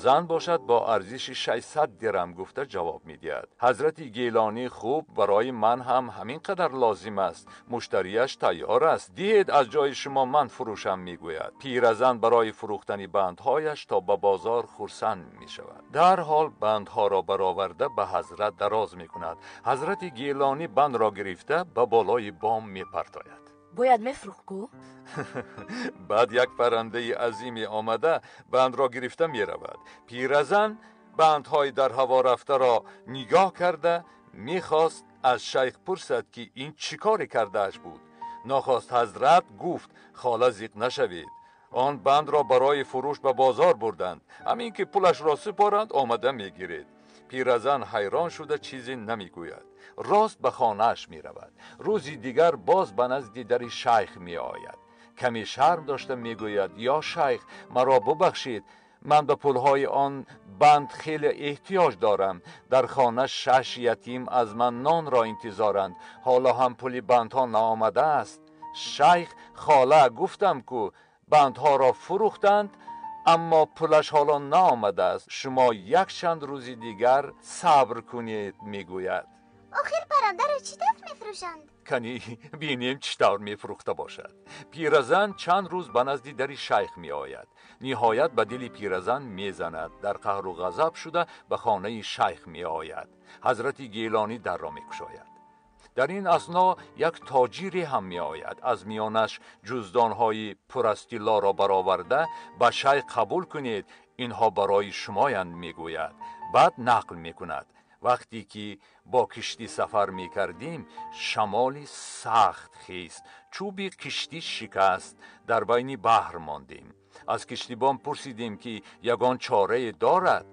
S6: Зан бошад бо арзиши 600 дирам гуфта ҷавоб медиҳад. Ҳазрати Гелонӣ: хуб, барои ман ҳам ҳамин қадар лозим аст, муштарияш тайёр аст, диҳед аз ҷои шумо ман фурӯшам, мегӯяд. Пиразан барои фурӯхтани бандҳояш то ба бозор хурсанд мешавад. Дарҳол бандҳоро бароварда ба ҳазрат дароз мекунад. Ҳазрати Гелонӣ бандро гирифта ба болои бом мепартояд.
S13: Бояд мефурӯхт ку?
S6: Баъд як паррандаи азиме омада бандро гирифта меравад. Пиразан бандҳои дар ҳаво рафтаро нигоҳ карда мехост аз шайх пурсад, ки ин чӣ коре кардааш буд. Нохост ҳазрат гуфт: хола, зиқ нашавед, он бандро барои фурӯш ба бозор бурданд, ҳамин ки пулашро супоранд, омада мегиред. Пиразан ҳайрон шуда чизе намегӯяд, рост ба хонааш меравад. Рӯзи дигар боз ба назди дари шайх меояд. Каме шарм дошта мегӯяд: ё шайх, маро бубахшед, ман ба пулҳои он банд хеле эҳтиёҷ дорам. Дар хона шаш ятим аз ман нонро интизоранд, ҳоло ҳам пули бандҳо наомадааст. Шайх: хола, гуфтам ку, бандҳоро фурӯхтанд, аммо пулаш ҳоло наомадааст, шумо як чанд рӯзи дигар сабр кунед, мегӯяд.
S7: Охир паррандаро чӣ тавр мефурӯшанд?
S6: Кани бинем, чӣ тавр мефурӯхта бошад. Пиразан чанд рӯз ба назди дари шайх меояд. Ниҳоят ба дили пиразан мезанад. Дар қаҳру ғазаб шуда ба хонаи шайх меояд. Ҳазрати Гелонӣ дарро мекушояд. Дар ин асно як тоҷире ҳам меояд. Аз миёнаш ҷуздонҳои пур аз тиллоро бароварда, ба шайх қабул кунед, инҳо барои шумоянд, мегӯяд. Баъд нақл мекунад: вақте ки бо киштӣ сафар мекардем, шамоли сахт хест, чӯби киштӣ шикаст, дар байни баҳр мондем. Аз киштибон пурсидем, ки ягон чорае дорад.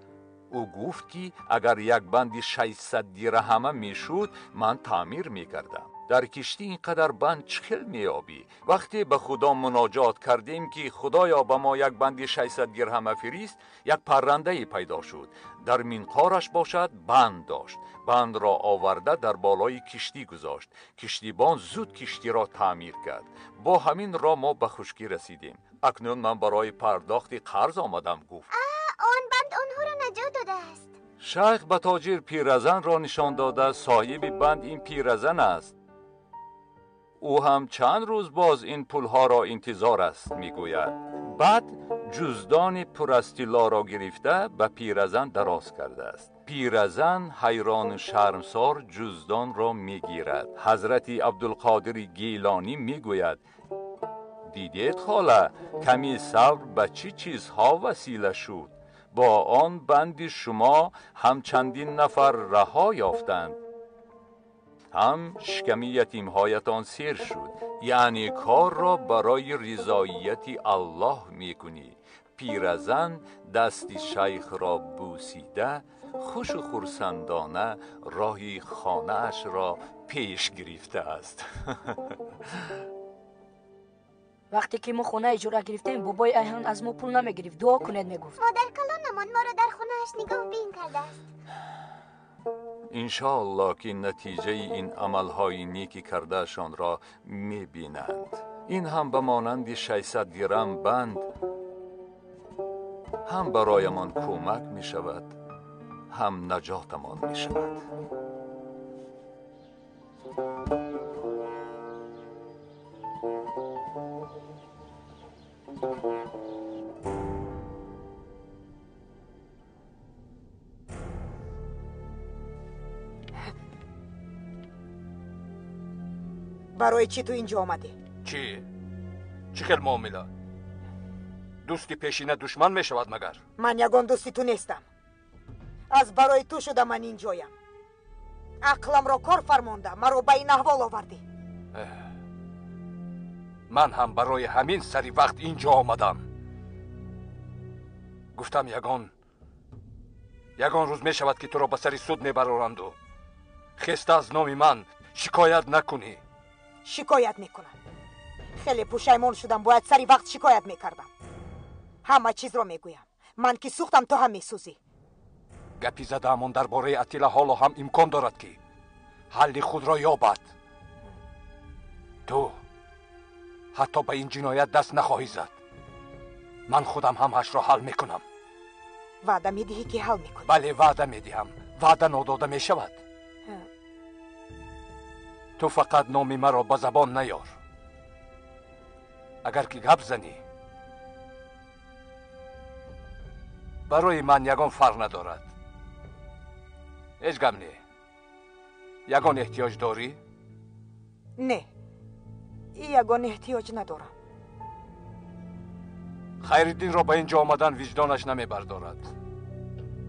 S6: Ӯ гуфт, ки агар як банди 600 дирҳама мешуд, ман таъмир мекардам. Дар киштӣ ин қадар банд чӣ хел меёбӣ? Вақте ба Худо муноҷот кардем, ки Худоё, ба мо як банди 600 дирҳама фирист, як паррандае пайдо шуд. Дар минқораш бошад банд дошт. Бандро оварда дар болои киштӣ гузошт. Киштибон зуд киштиро таъмир кард. Бо ҳамин роҳ мо ба хушкӣ расидем. Акнун ман барои пардохти қарз омадам, гуфт.
S7: Он банд онҳоро наҷот додааст.
S6: Шайх ба тоҷир пиразанро нишон дода: соҳиби банд ин пиразан аст, ӯ ҳам чанд рӯз боз ин пулҳоро интизор аст, мегӯяд. Баъд ҷуздони пур аз тиллоро гирифта ба пиразан дароз кардааст. Пиразан ҳайрону шармсор ҷуздонро мегирад. Ҳазрати Абдулқодири Гилонӣ мегӯяд: дидед, хола, ками сабр ба чӣ чизҳо васила шуд? Бо он банди шумо ҳам чандин нафар раҳо ёфтанд, ҳам шиками ятимҳоятон сер шуд. Яъне корро барои ризоияти Аллоҳ мекунӣ. Пиразан дасти шайхро бӯсида, хушу хурсандона роҳи хонаашро пеш гирифтааст.
S13: Вақте ки мо хона иҷора гирифтем, бобои Айҳон аз мо пул намегирифт, дуо кунед мегуфт.
S7: Модаркалонамон моро дар хонааш нигоҳбин кардааст.
S6: Иншоаллоҳ, ки натиҷаи ин амалҳои неки кардаашонро мебинанд. Ин ҳам ба монанди 600 дирам банд ҳам бароямон кӯмак мешавад, ҳам наҷотамон мешавад.
S4: Барои чӣ ту инҷо омадӣ?
S15: Чӣ? Чӣ хел муомила? Дӯсти пешина душман мешавад магар?
S4: Ман ягон дӯсти ту нестам. Аз барои ту шуда ман инҷоям. Ақламро кор фармонда маро ба ин аҳвол овардӣ.
S15: Ман ҳам барои ҳамин сари вақт инҷо омадам. Гуфтам, ягон рӯз мешавад, ки туро ба сари суд мебароранду хеста аз номи ман шикоят накунӣ.
S4: Шикоят мекунам. Хеле пушаймон шудам, бояд сари вақт шикоят мекардам. Ҳама чизро мегӯям. Ман ки сӯхтам, ту ҳам месӯзӣ.
S15: Гапи задаамон дар бораи Атила ҳоло ҳам имкон дорад, ки ҳалли худро ёбад. Ту ҳатто ба ин ҷиноят даст нахоҳӣ зад. Ман худам ҳамаашро ҳал мекунам.
S4: Ваъда медиҳӣ, ки ҳал мекунӣ?
S15: Бале, ваъда медиҳам. Ваъда нодода мешавад. Ту фақат номи маро ба забон наёр. Агар ки гап занӣ, барои ман ягон фарқ надорад. Ҳеҷ гап не. Ягон эҳтиёҷ дорӣ?
S4: Не, ягон эҳтиёҷ надорам.
S15: Хайриддинро ба ин ҷо омадан виҷдонаш намебардорад.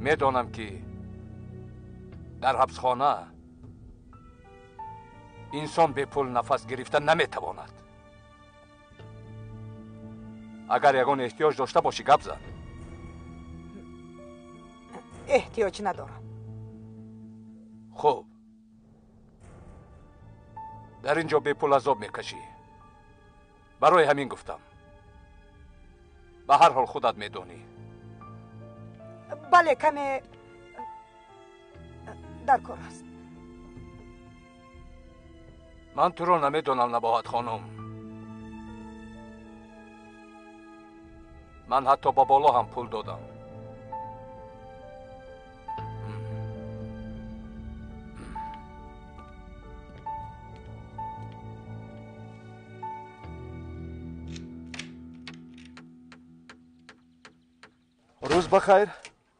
S15: Медонам, ки дар ҳабсхона инсон бепул нафас гирифта наметавонад. Агар ягон эҳтиёҷ дошта бошӣ, гап зан.
S4: Эҳтиёҷ надорам.
S15: Хуб, дар ин ҷо бепул азоб мекашӣ. Барои ҳамин гуфтам. Ба ҳар ҳол худат медонӣ.
S4: Бале, каме дар кор аст.
S15: Ман туро намедонам, Набоҳат хонум. Ман ҳатто ба боло ҳам пул додам.
S16: Рӯз бахайр.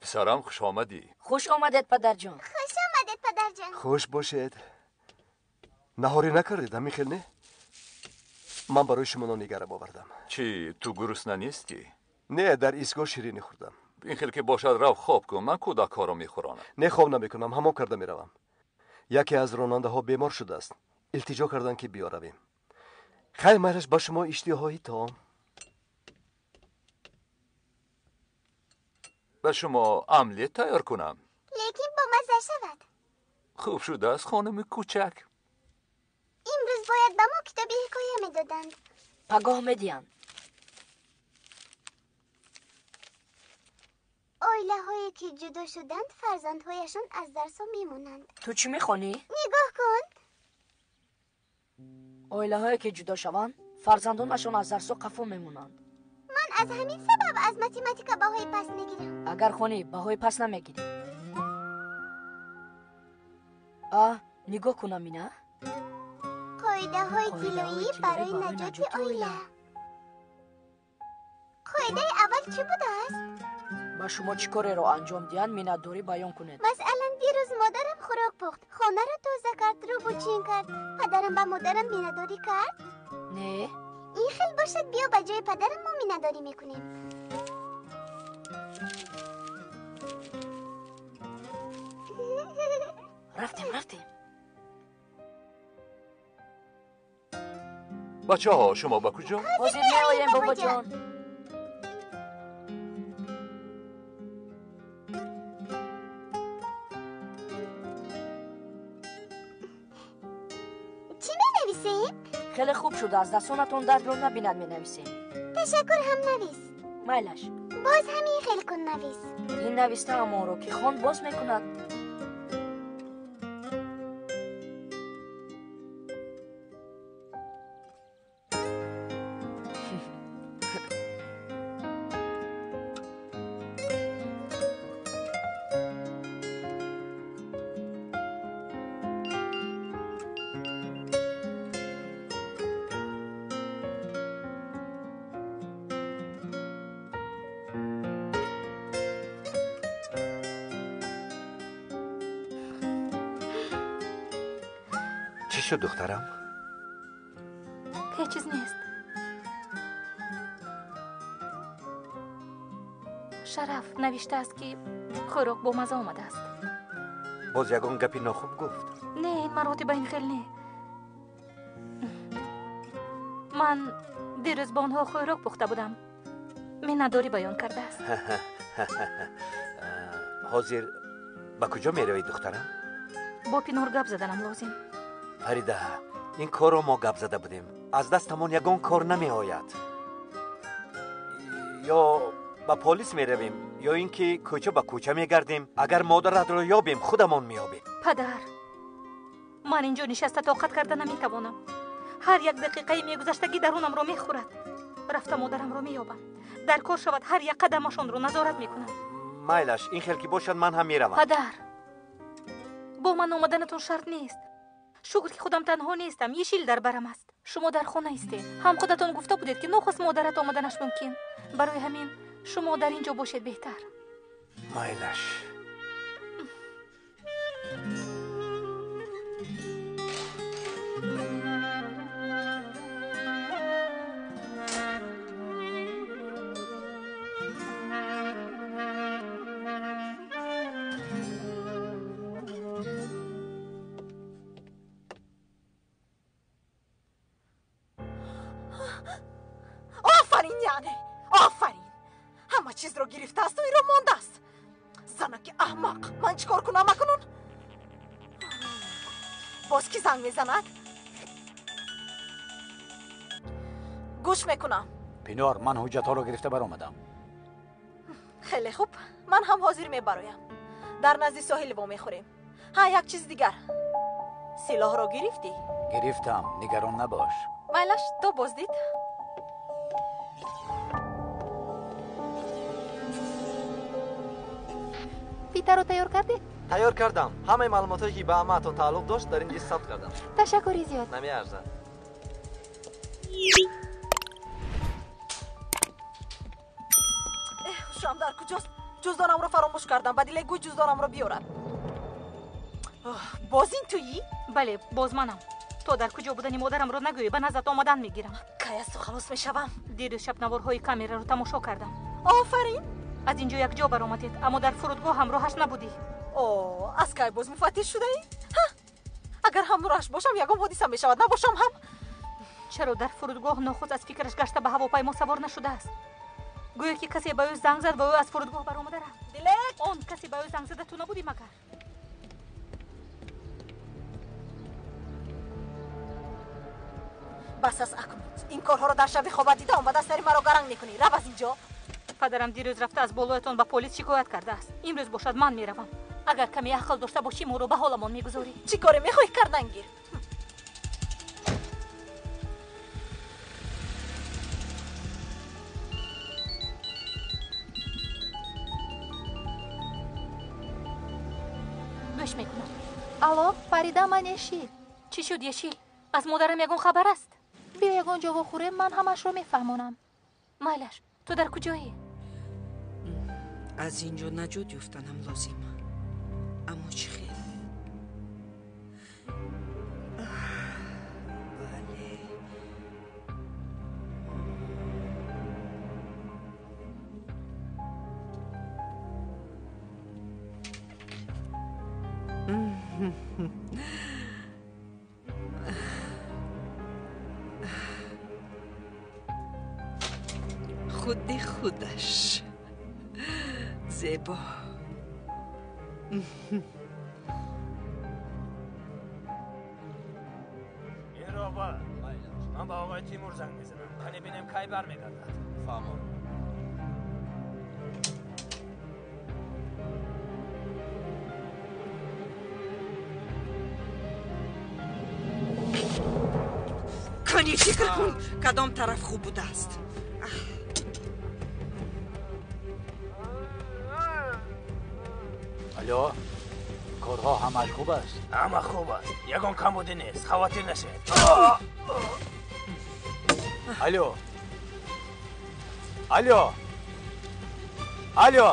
S6: Писарам, хуш омадӣ.
S13: Хуш омадед, падарҷон.
S7: Хуш омадед, падарҷон.
S16: Хуш бошед. Наҳорӣ накардед, ҳамин хел не? Ман барои шумо нони гарм овардам.
S6: Чӣ, ту гурусна нестӣ?
S16: Не, дар истгоҳ ширинӣ хӯрдам.
S6: Ин хел ки бошад, рав хоб кун, ман кӯдакҳоро мехӯронам.
S16: Не, хоб намекунам, ҳамом карда меравам. Яке аз ронандаҳо бемор шудааст. Илтиҷо карданд, ки биёравем. Хайр, майлаш, ба шумо иштиҳои таом.
S6: Ба шумо омлет тайёр кунам.
S7: Лекин бомазза шавад.
S6: Хуб шудааст, хонуми кӯчак.
S7: Имрӯз бояд ба мо китоби ҳикоя медоданд.
S13: Пагоҳ медиҳанд.
S7: Оилаҳое ки ҷудо шуданд, фарзандҳояшон аз дарсҳо мемонанд.
S13: Ту чӣ мехонӣ?
S7: Нигоҳ кун.
S13: Оилаҳое ки ҷудо шаванд, фарзандонашон аз дарсҳо қафо мемонанд.
S7: Ман аз ҳамин сабаб аз математика баҳои паст мегирам.
S13: Агар хонӣ, баҳои паст намегирӣ. А, нигоҳ кун, Амина.
S7: Қоидаҳои тиллоӣ барои наҷоти оила. Қоидаи аввал чӣ будааст?
S13: Ба шумо чӣ кореро анҷом диҳанд, миннатдорӣ баён кунед.
S7: Масалан, дирӯз модарам хӯрок пухт, хонаро тоза кард, рӯбучин кард. Падарам ба модарам миннатдорӣ кард?
S13: Не.
S7: Ин хел бошад, биё ба ҷои падарам мо миннатдорӣ мекунем.
S13: Рафтем, рафтем.
S6: Бачаҳо, шумо ба куҷо?
S13: Ҳозир меоем, бобоҷон.
S7: Чӣ менависем?
S13: Хеле хуб шудааст, дастонатон дардро набинад менависем.
S7: Ташаккур, ҳам навис.
S13: Майлаш.
S7: Боз ҳамин хел кун навис.
S13: Ин навистаамонро ки хонд, боз мекунад.
S12: Чӣ шуд, духтарам?
S5: Ҳеҷ чиз нест. Шараф навиштааст, ки хӯрок бомазза омадааст.
S12: Боз ягон гапи нохуб гуфт?
S5: Не, ин маротиба ин хел не. Ман дирӯз ба онҳо хӯрок пухта будам. Миннатдорӣ баён кардааст.
S12: Ҳозир ба куҷо меравӣ, духтарам?
S5: Бо Пинор гап заданам лозим.
S12: Фарида, Ин корро мо гап зада будем. Аз дастамон ягон кор намеояд. Ё ба полис меравем, ё ин ки кӯча ба кӯча мегардем. Агар модаратро ёбем, худамон меёбем.
S5: Падар, ман инҷо нишаста тоқат карда наметавонам. Ҳар як дақиқаи мегузаштагӣ дарунамро мехӯрад. Рафта модарамро меёбам. Дар кор шавад ҳар як қадамашонро назорат мекунам.
S12: Майлаш, ин хел ки бошад, ман ҳам меравам.
S5: Падар, бо ман омаданатон шарт нест. Шукр ки худам танҳо нестам, Ешил дар барам аст. Шумо дар хона истед. Ҳам худатон гуфта будед, ки нохост модарат омаданаш мумкин. Барои ҳамин шумо дар ин ҷо бошед беҳтар.
S12: Майлаш.
S4: Офарин, яъне офарин. Ҳама чизро гирифтаасту инро мондааст. Занаки аҳмақ, ман чӣ кор кунам акнун? Боз кӣ занг мезанад? Гӯш мекунам.
S3: Пинор, ман ҳуҷҷатҳоро гирифта баромадам.
S4: Хеле хуб, ман ҳам ҳозир мебароям. Дар назди соҳил вомехӯрем. Ҳа, як чиз дигар. Силоҳро гирифтӣ?
S3: Гирифтам, нигарон набош.
S4: Майлаш, то боздид.
S17: Питаро тайёр кардед?
S2: Тайёр кардам. Ҳамаи маълумотҳое ки ба амаатон тааллуқ дошт, дар ин диск сабт кардам.
S17: Ташаккури зиёд.
S2: Намеарзад.
S4: Ҳушам дар куҷост? Ҷуздонамро фаромӯш кардам. Ба диле гӯй ҷуздонамро биёрад. Боз ин туӣ?
S5: Бале, боз манам. То дар куҷо будани модарамро нагӯӣ, ба наздат омадан мегирам.
S4: Кай аз ту халос мешавам?
S5: Дирӯз шаб наворҳои камераро тамошо кардам.
S4: Офарин!
S5: Аз ин ҷо якҷо баромадед, аммо дар фурудгоҳ ҳамроҳаш набудӣ.
S4: О, аз кай боз муфаттиш шудаӣ? Ҳа, агар ҳамроҳаш бошам, ягон ҳодиса мешавад, набошам ҳам.
S5: Чаро дар фурудгоҳ нохуст аз фикраш гашта ба ҳавопаймо савор нашудааст? Гӯё ки касе ба ӯ занг зад ва ӯ аз фурудгоҳ баромада рафт.
S4: Дилек!
S5: Он касе ба ӯ занг зада ту набудӣ магар?
S4: Бас аст акнун. Ин корҳоро дар шаби хобат дида омада сари маро гаранг мекунӣ. Рав аз ин ҷо.
S5: Падарам дирӯз рафта аз болоятон ба полис шикоят кардааст. Имрӯз бошад ман меравам. Агар каме ақл дошта бошӣ, моро ба ҳоламон мегузорӣ.
S4: Чӣ коре мехоҳӣ кардан гир?
S5: Гӯш мекунам.
S17: Алло, Фарида, ман Ешил.
S5: Чӣ шуд, Ешил? Аз модарам ягон хабар аст?
S17: Биё ягон ҷо вохӯрем, ман ҳамашро мефаҳмонам.
S5: Майлаш, ту дар куҷоӣ?
S1: Аз ин ҷо наҷот ёфтанам лозим. Аммо чӣ хел? Бале. Худи худаш зебо.
S11: Ероба, ман ба оғои Тимур занг мезанам. Қани бинем кай бармегардад.
S2: Фаҳмон.
S1: Кани фикр кун, кадом тараф хуб будааст.
S3: Алло, корҳо ҳамааш хуб аст?
S11: Ҳама хуб аст, ягон камбудӣ нест, хавотир нашавед.
S3: Алло, алло, алло.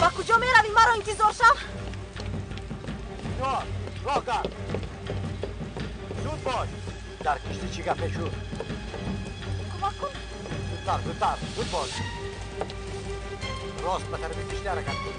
S4: Ба куҷо меравӣ? Маро интизор шав.
S3: Роҳ гард. Зуд бош. Дар киштӣ чӣ гапе шуд?
S4: Кӯмак кун.
S3: Зудтар, зудтар, зуд бош. Рост ба тарафи киштӣ ҳаракат кун.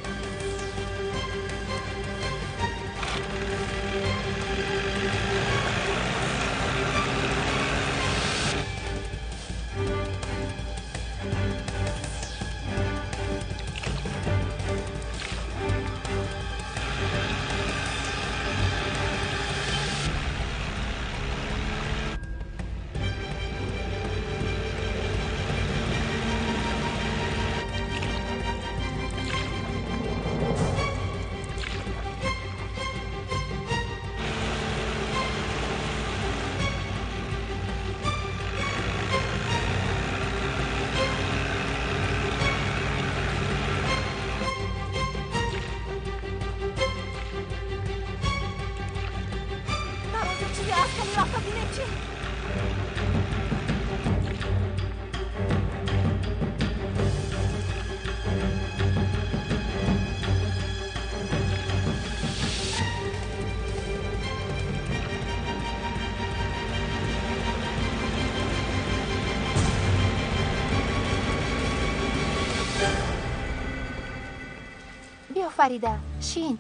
S17: Фарида, шин.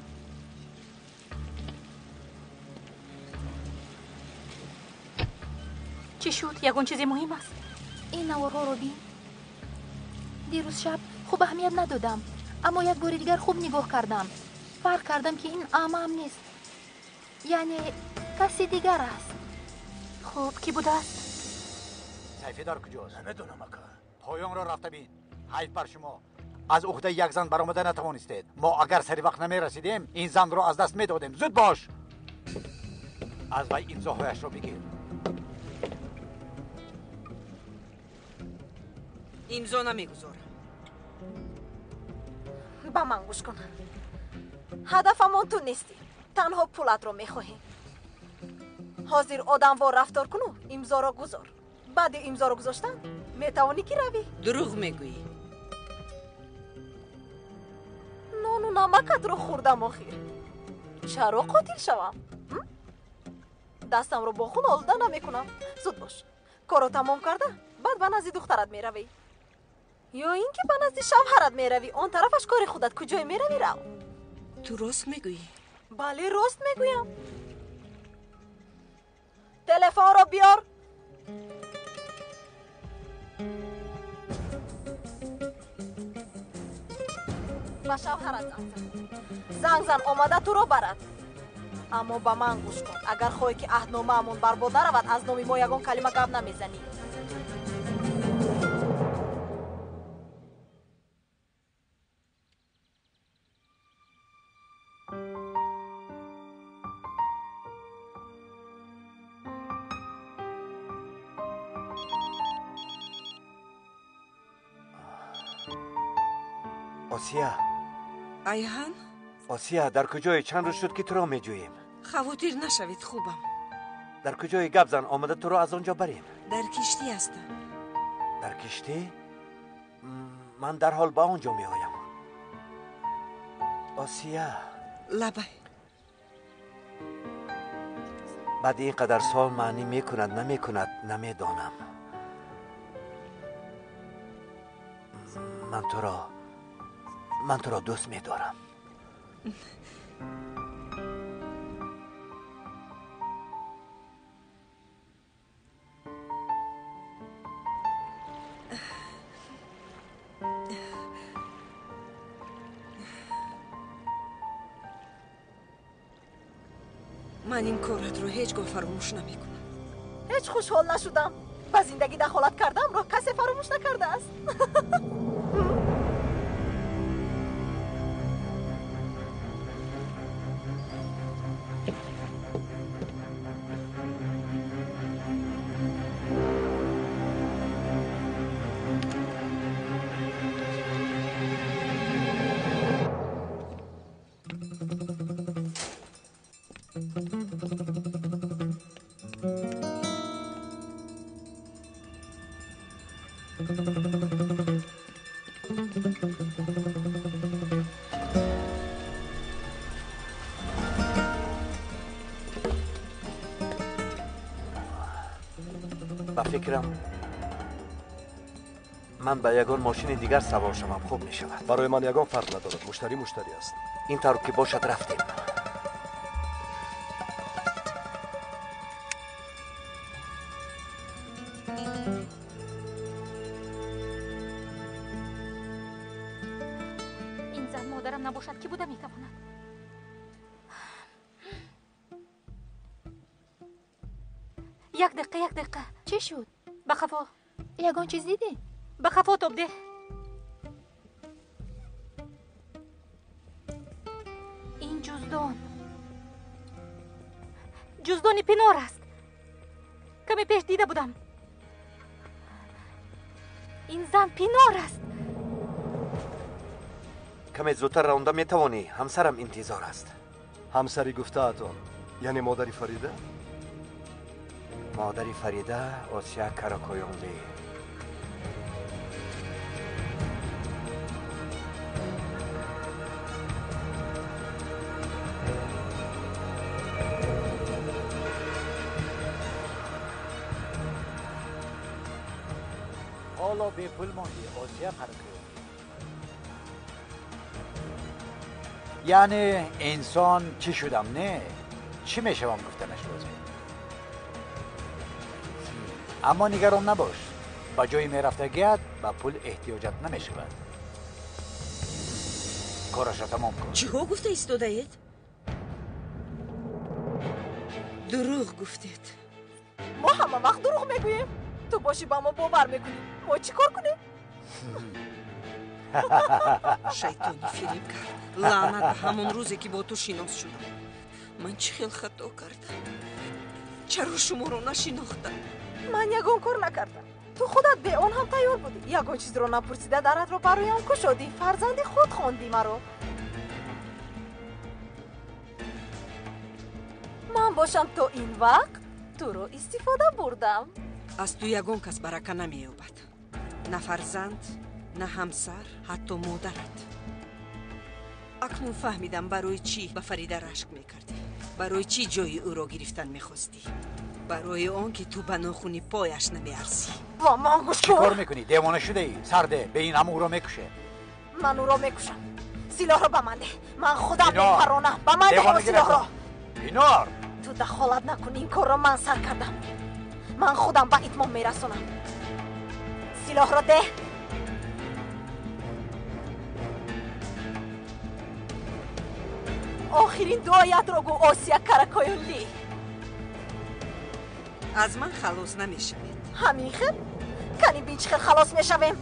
S5: Чӣ шуд? Ягон чизи муҳим аст?
S17: Ин наворҳоро бин. Дирӯз шаб хуб аҳамият надодам, аммо як бори дигар хуб нигоҳ кардам. Фарқ кардам, ки ин амаам нест, яъне каси дигар аст.
S5: Хуб, кӣ будааст?
S3: Сайфӣ дар куҷост? Намедонам, ака. Поёнро рафта бин. Ҳайф бар шумо, аз уҳдаи як зан баромада натавонистед. Мо агар сари вақт намерасидем, ин занро аз даст медодем. Зуд бош, аз вай имзоҳояшро бигир.
S1: Имзо намегузорам.
S4: Ба ман гӯш кун. Ҳадафамон ту нестӣ, танҳо пулатро мехоҳем. Ҳозир одамвор рафтор куну имзоро гузор. Баъди имзоро гузоштан метавонӣ ки равӣ.
S1: Дурӯғ мегӯӣ.
S4: Нону намакатро хӯрдам охир. Чаро қотил шавам? Дастамро бо хун олуда намекунам. Зуд бош, корро тамом карда, баъд ба назди духтарат меравӣ. Ё ин ки ба назди шавҳарат меравӣ. Он тарафаш кори худат, куҷое меравӣ рав.
S1: Ту рост мегӯӣ?
S4: Бале, рост мегӯям. Телефонро биёр. Ба шавҳарат занг зан. Занг зан, омада туро барад. Аммо ба ман гӯш кун. Агар хоҳӣ ки аҳдномаамон барбод наравад, аз номи мо ягон калима гап намезанӣ.
S12: Осия.
S1: Айҳан?
S12: Осия, дар куҷое? Чанд рӯз шуд, ки туро меҷӯем.
S1: Хавотир нашавед, хубам.
S12: Дар куҷое? Гап зан, омада туро аз он ҷо барем.
S1: Дар киштӣ ҳастам.
S12: Дар киштӣ? Ман дарҳол ба он ҷо меоям. Осия.
S1: Лабай.
S12: Баъди ин қадар сол маънӣ мекунад, намекунад, намедонам. Ман туро дӯст медорам.
S1: Ман ин коратро ҳеҷ гоҳ фаромӯш намекунам.
S4: Ҳеҷ хушҳол нашудам. Ба зиндагӣ дахолат кардамро касе фаромӯш накардааст.
S12: Ба фикрам, ман ба ягон мошини дигар савор шавам хуб мешавад.
S16: Барои ман ягон фарқ надорад, муштарӣ муштарӣ аст.
S12: Ин тавр ки бошад, рафтем.
S5: Ин зан модарам набошад, кӣ буда метавонад? Як дақиқа, як дақиқа.
S17: Чӣ шуд?
S5: Ба қафо.
S17: Ягон чиз дидӣ?
S5: Ба қафо тоб деҳ. Ин ҷуздон. Ҷуздони Пинор аст. Каме пеш дида будам. Ин зан Пинор аст.
S12: Каме зудтар равонда метавонӣ? Ҳамсарам интизор аст.
S16: Ҳамсари гуфтаатон, яъне модари Фарида?
S12: Модари Фарида Осия Каракоёнли.
S3: Ҳоло бепул мондӣ, Осия Каракоёнли. Яъне инсон чӣ шудам, не чӣ мешавам гуфтанаш лозим. Аммо нигарон набош, ба ҷои мерафтагият ба пул эҳтиёҷат намешавад. Корашро тамом кун.
S1: Чиҳо гуфта истодаед? Дурӯғ гуфтед.
S4: Мо ҳама вақт дурӯғ мегӯем. Ту бошӣ ба мо бовар мекунӣ. Мо чӣ кор кунем?
S1: Шайтони фиребгар, лаънат ба ҳамон рӯзе ки бо ту шинос шудам. Ман чӣ хел хато кардам? Чаро шуморо нашинохтам?
S4: Ман ягон кор накардам. Ту худат бе он ҳам тайёр будӣ. Ягон чизро напурсида даратро бароям кушодӣ. Фарзанди худ хондӣ маро. Ман бошам то ин вақт туро истифода бурдам.
S1: Аз ту ягон кас барака намеёбад. На фарзанд, на ҳамсар, ҳатто модарат. Акнун фаҳмидам барои чӣ ба Фарида рашк мекардӣ, барои чӣ ҷои ӯро гирифтан мехостӣ, барои он ки ту ба нохуни пояш намеарзӣ.
S4: Ва ман гӯш
S3: кун. Чӣ кор мекунӣ? Девона шудаӣ? Сарде, бе ин ҳама ӯро мекуше.
S4: Ман ӯро мекушам. Силоҳро ба ман деҳ. Ман худам мепаронам. Ба ман деҳ силоҳро.
S3: Пинор!
S4: Ту дахолат накун, ин корро ман сар кардам. Ман худам ба итмом мерасонам. Силоҳро деҳ. Охирин дуоятро гӯ, Осия Каракоюнли.
S1: Аз ман халос намешавед.
S4: Ҳамин хел? Кани бин чӣ хел халос мешавем.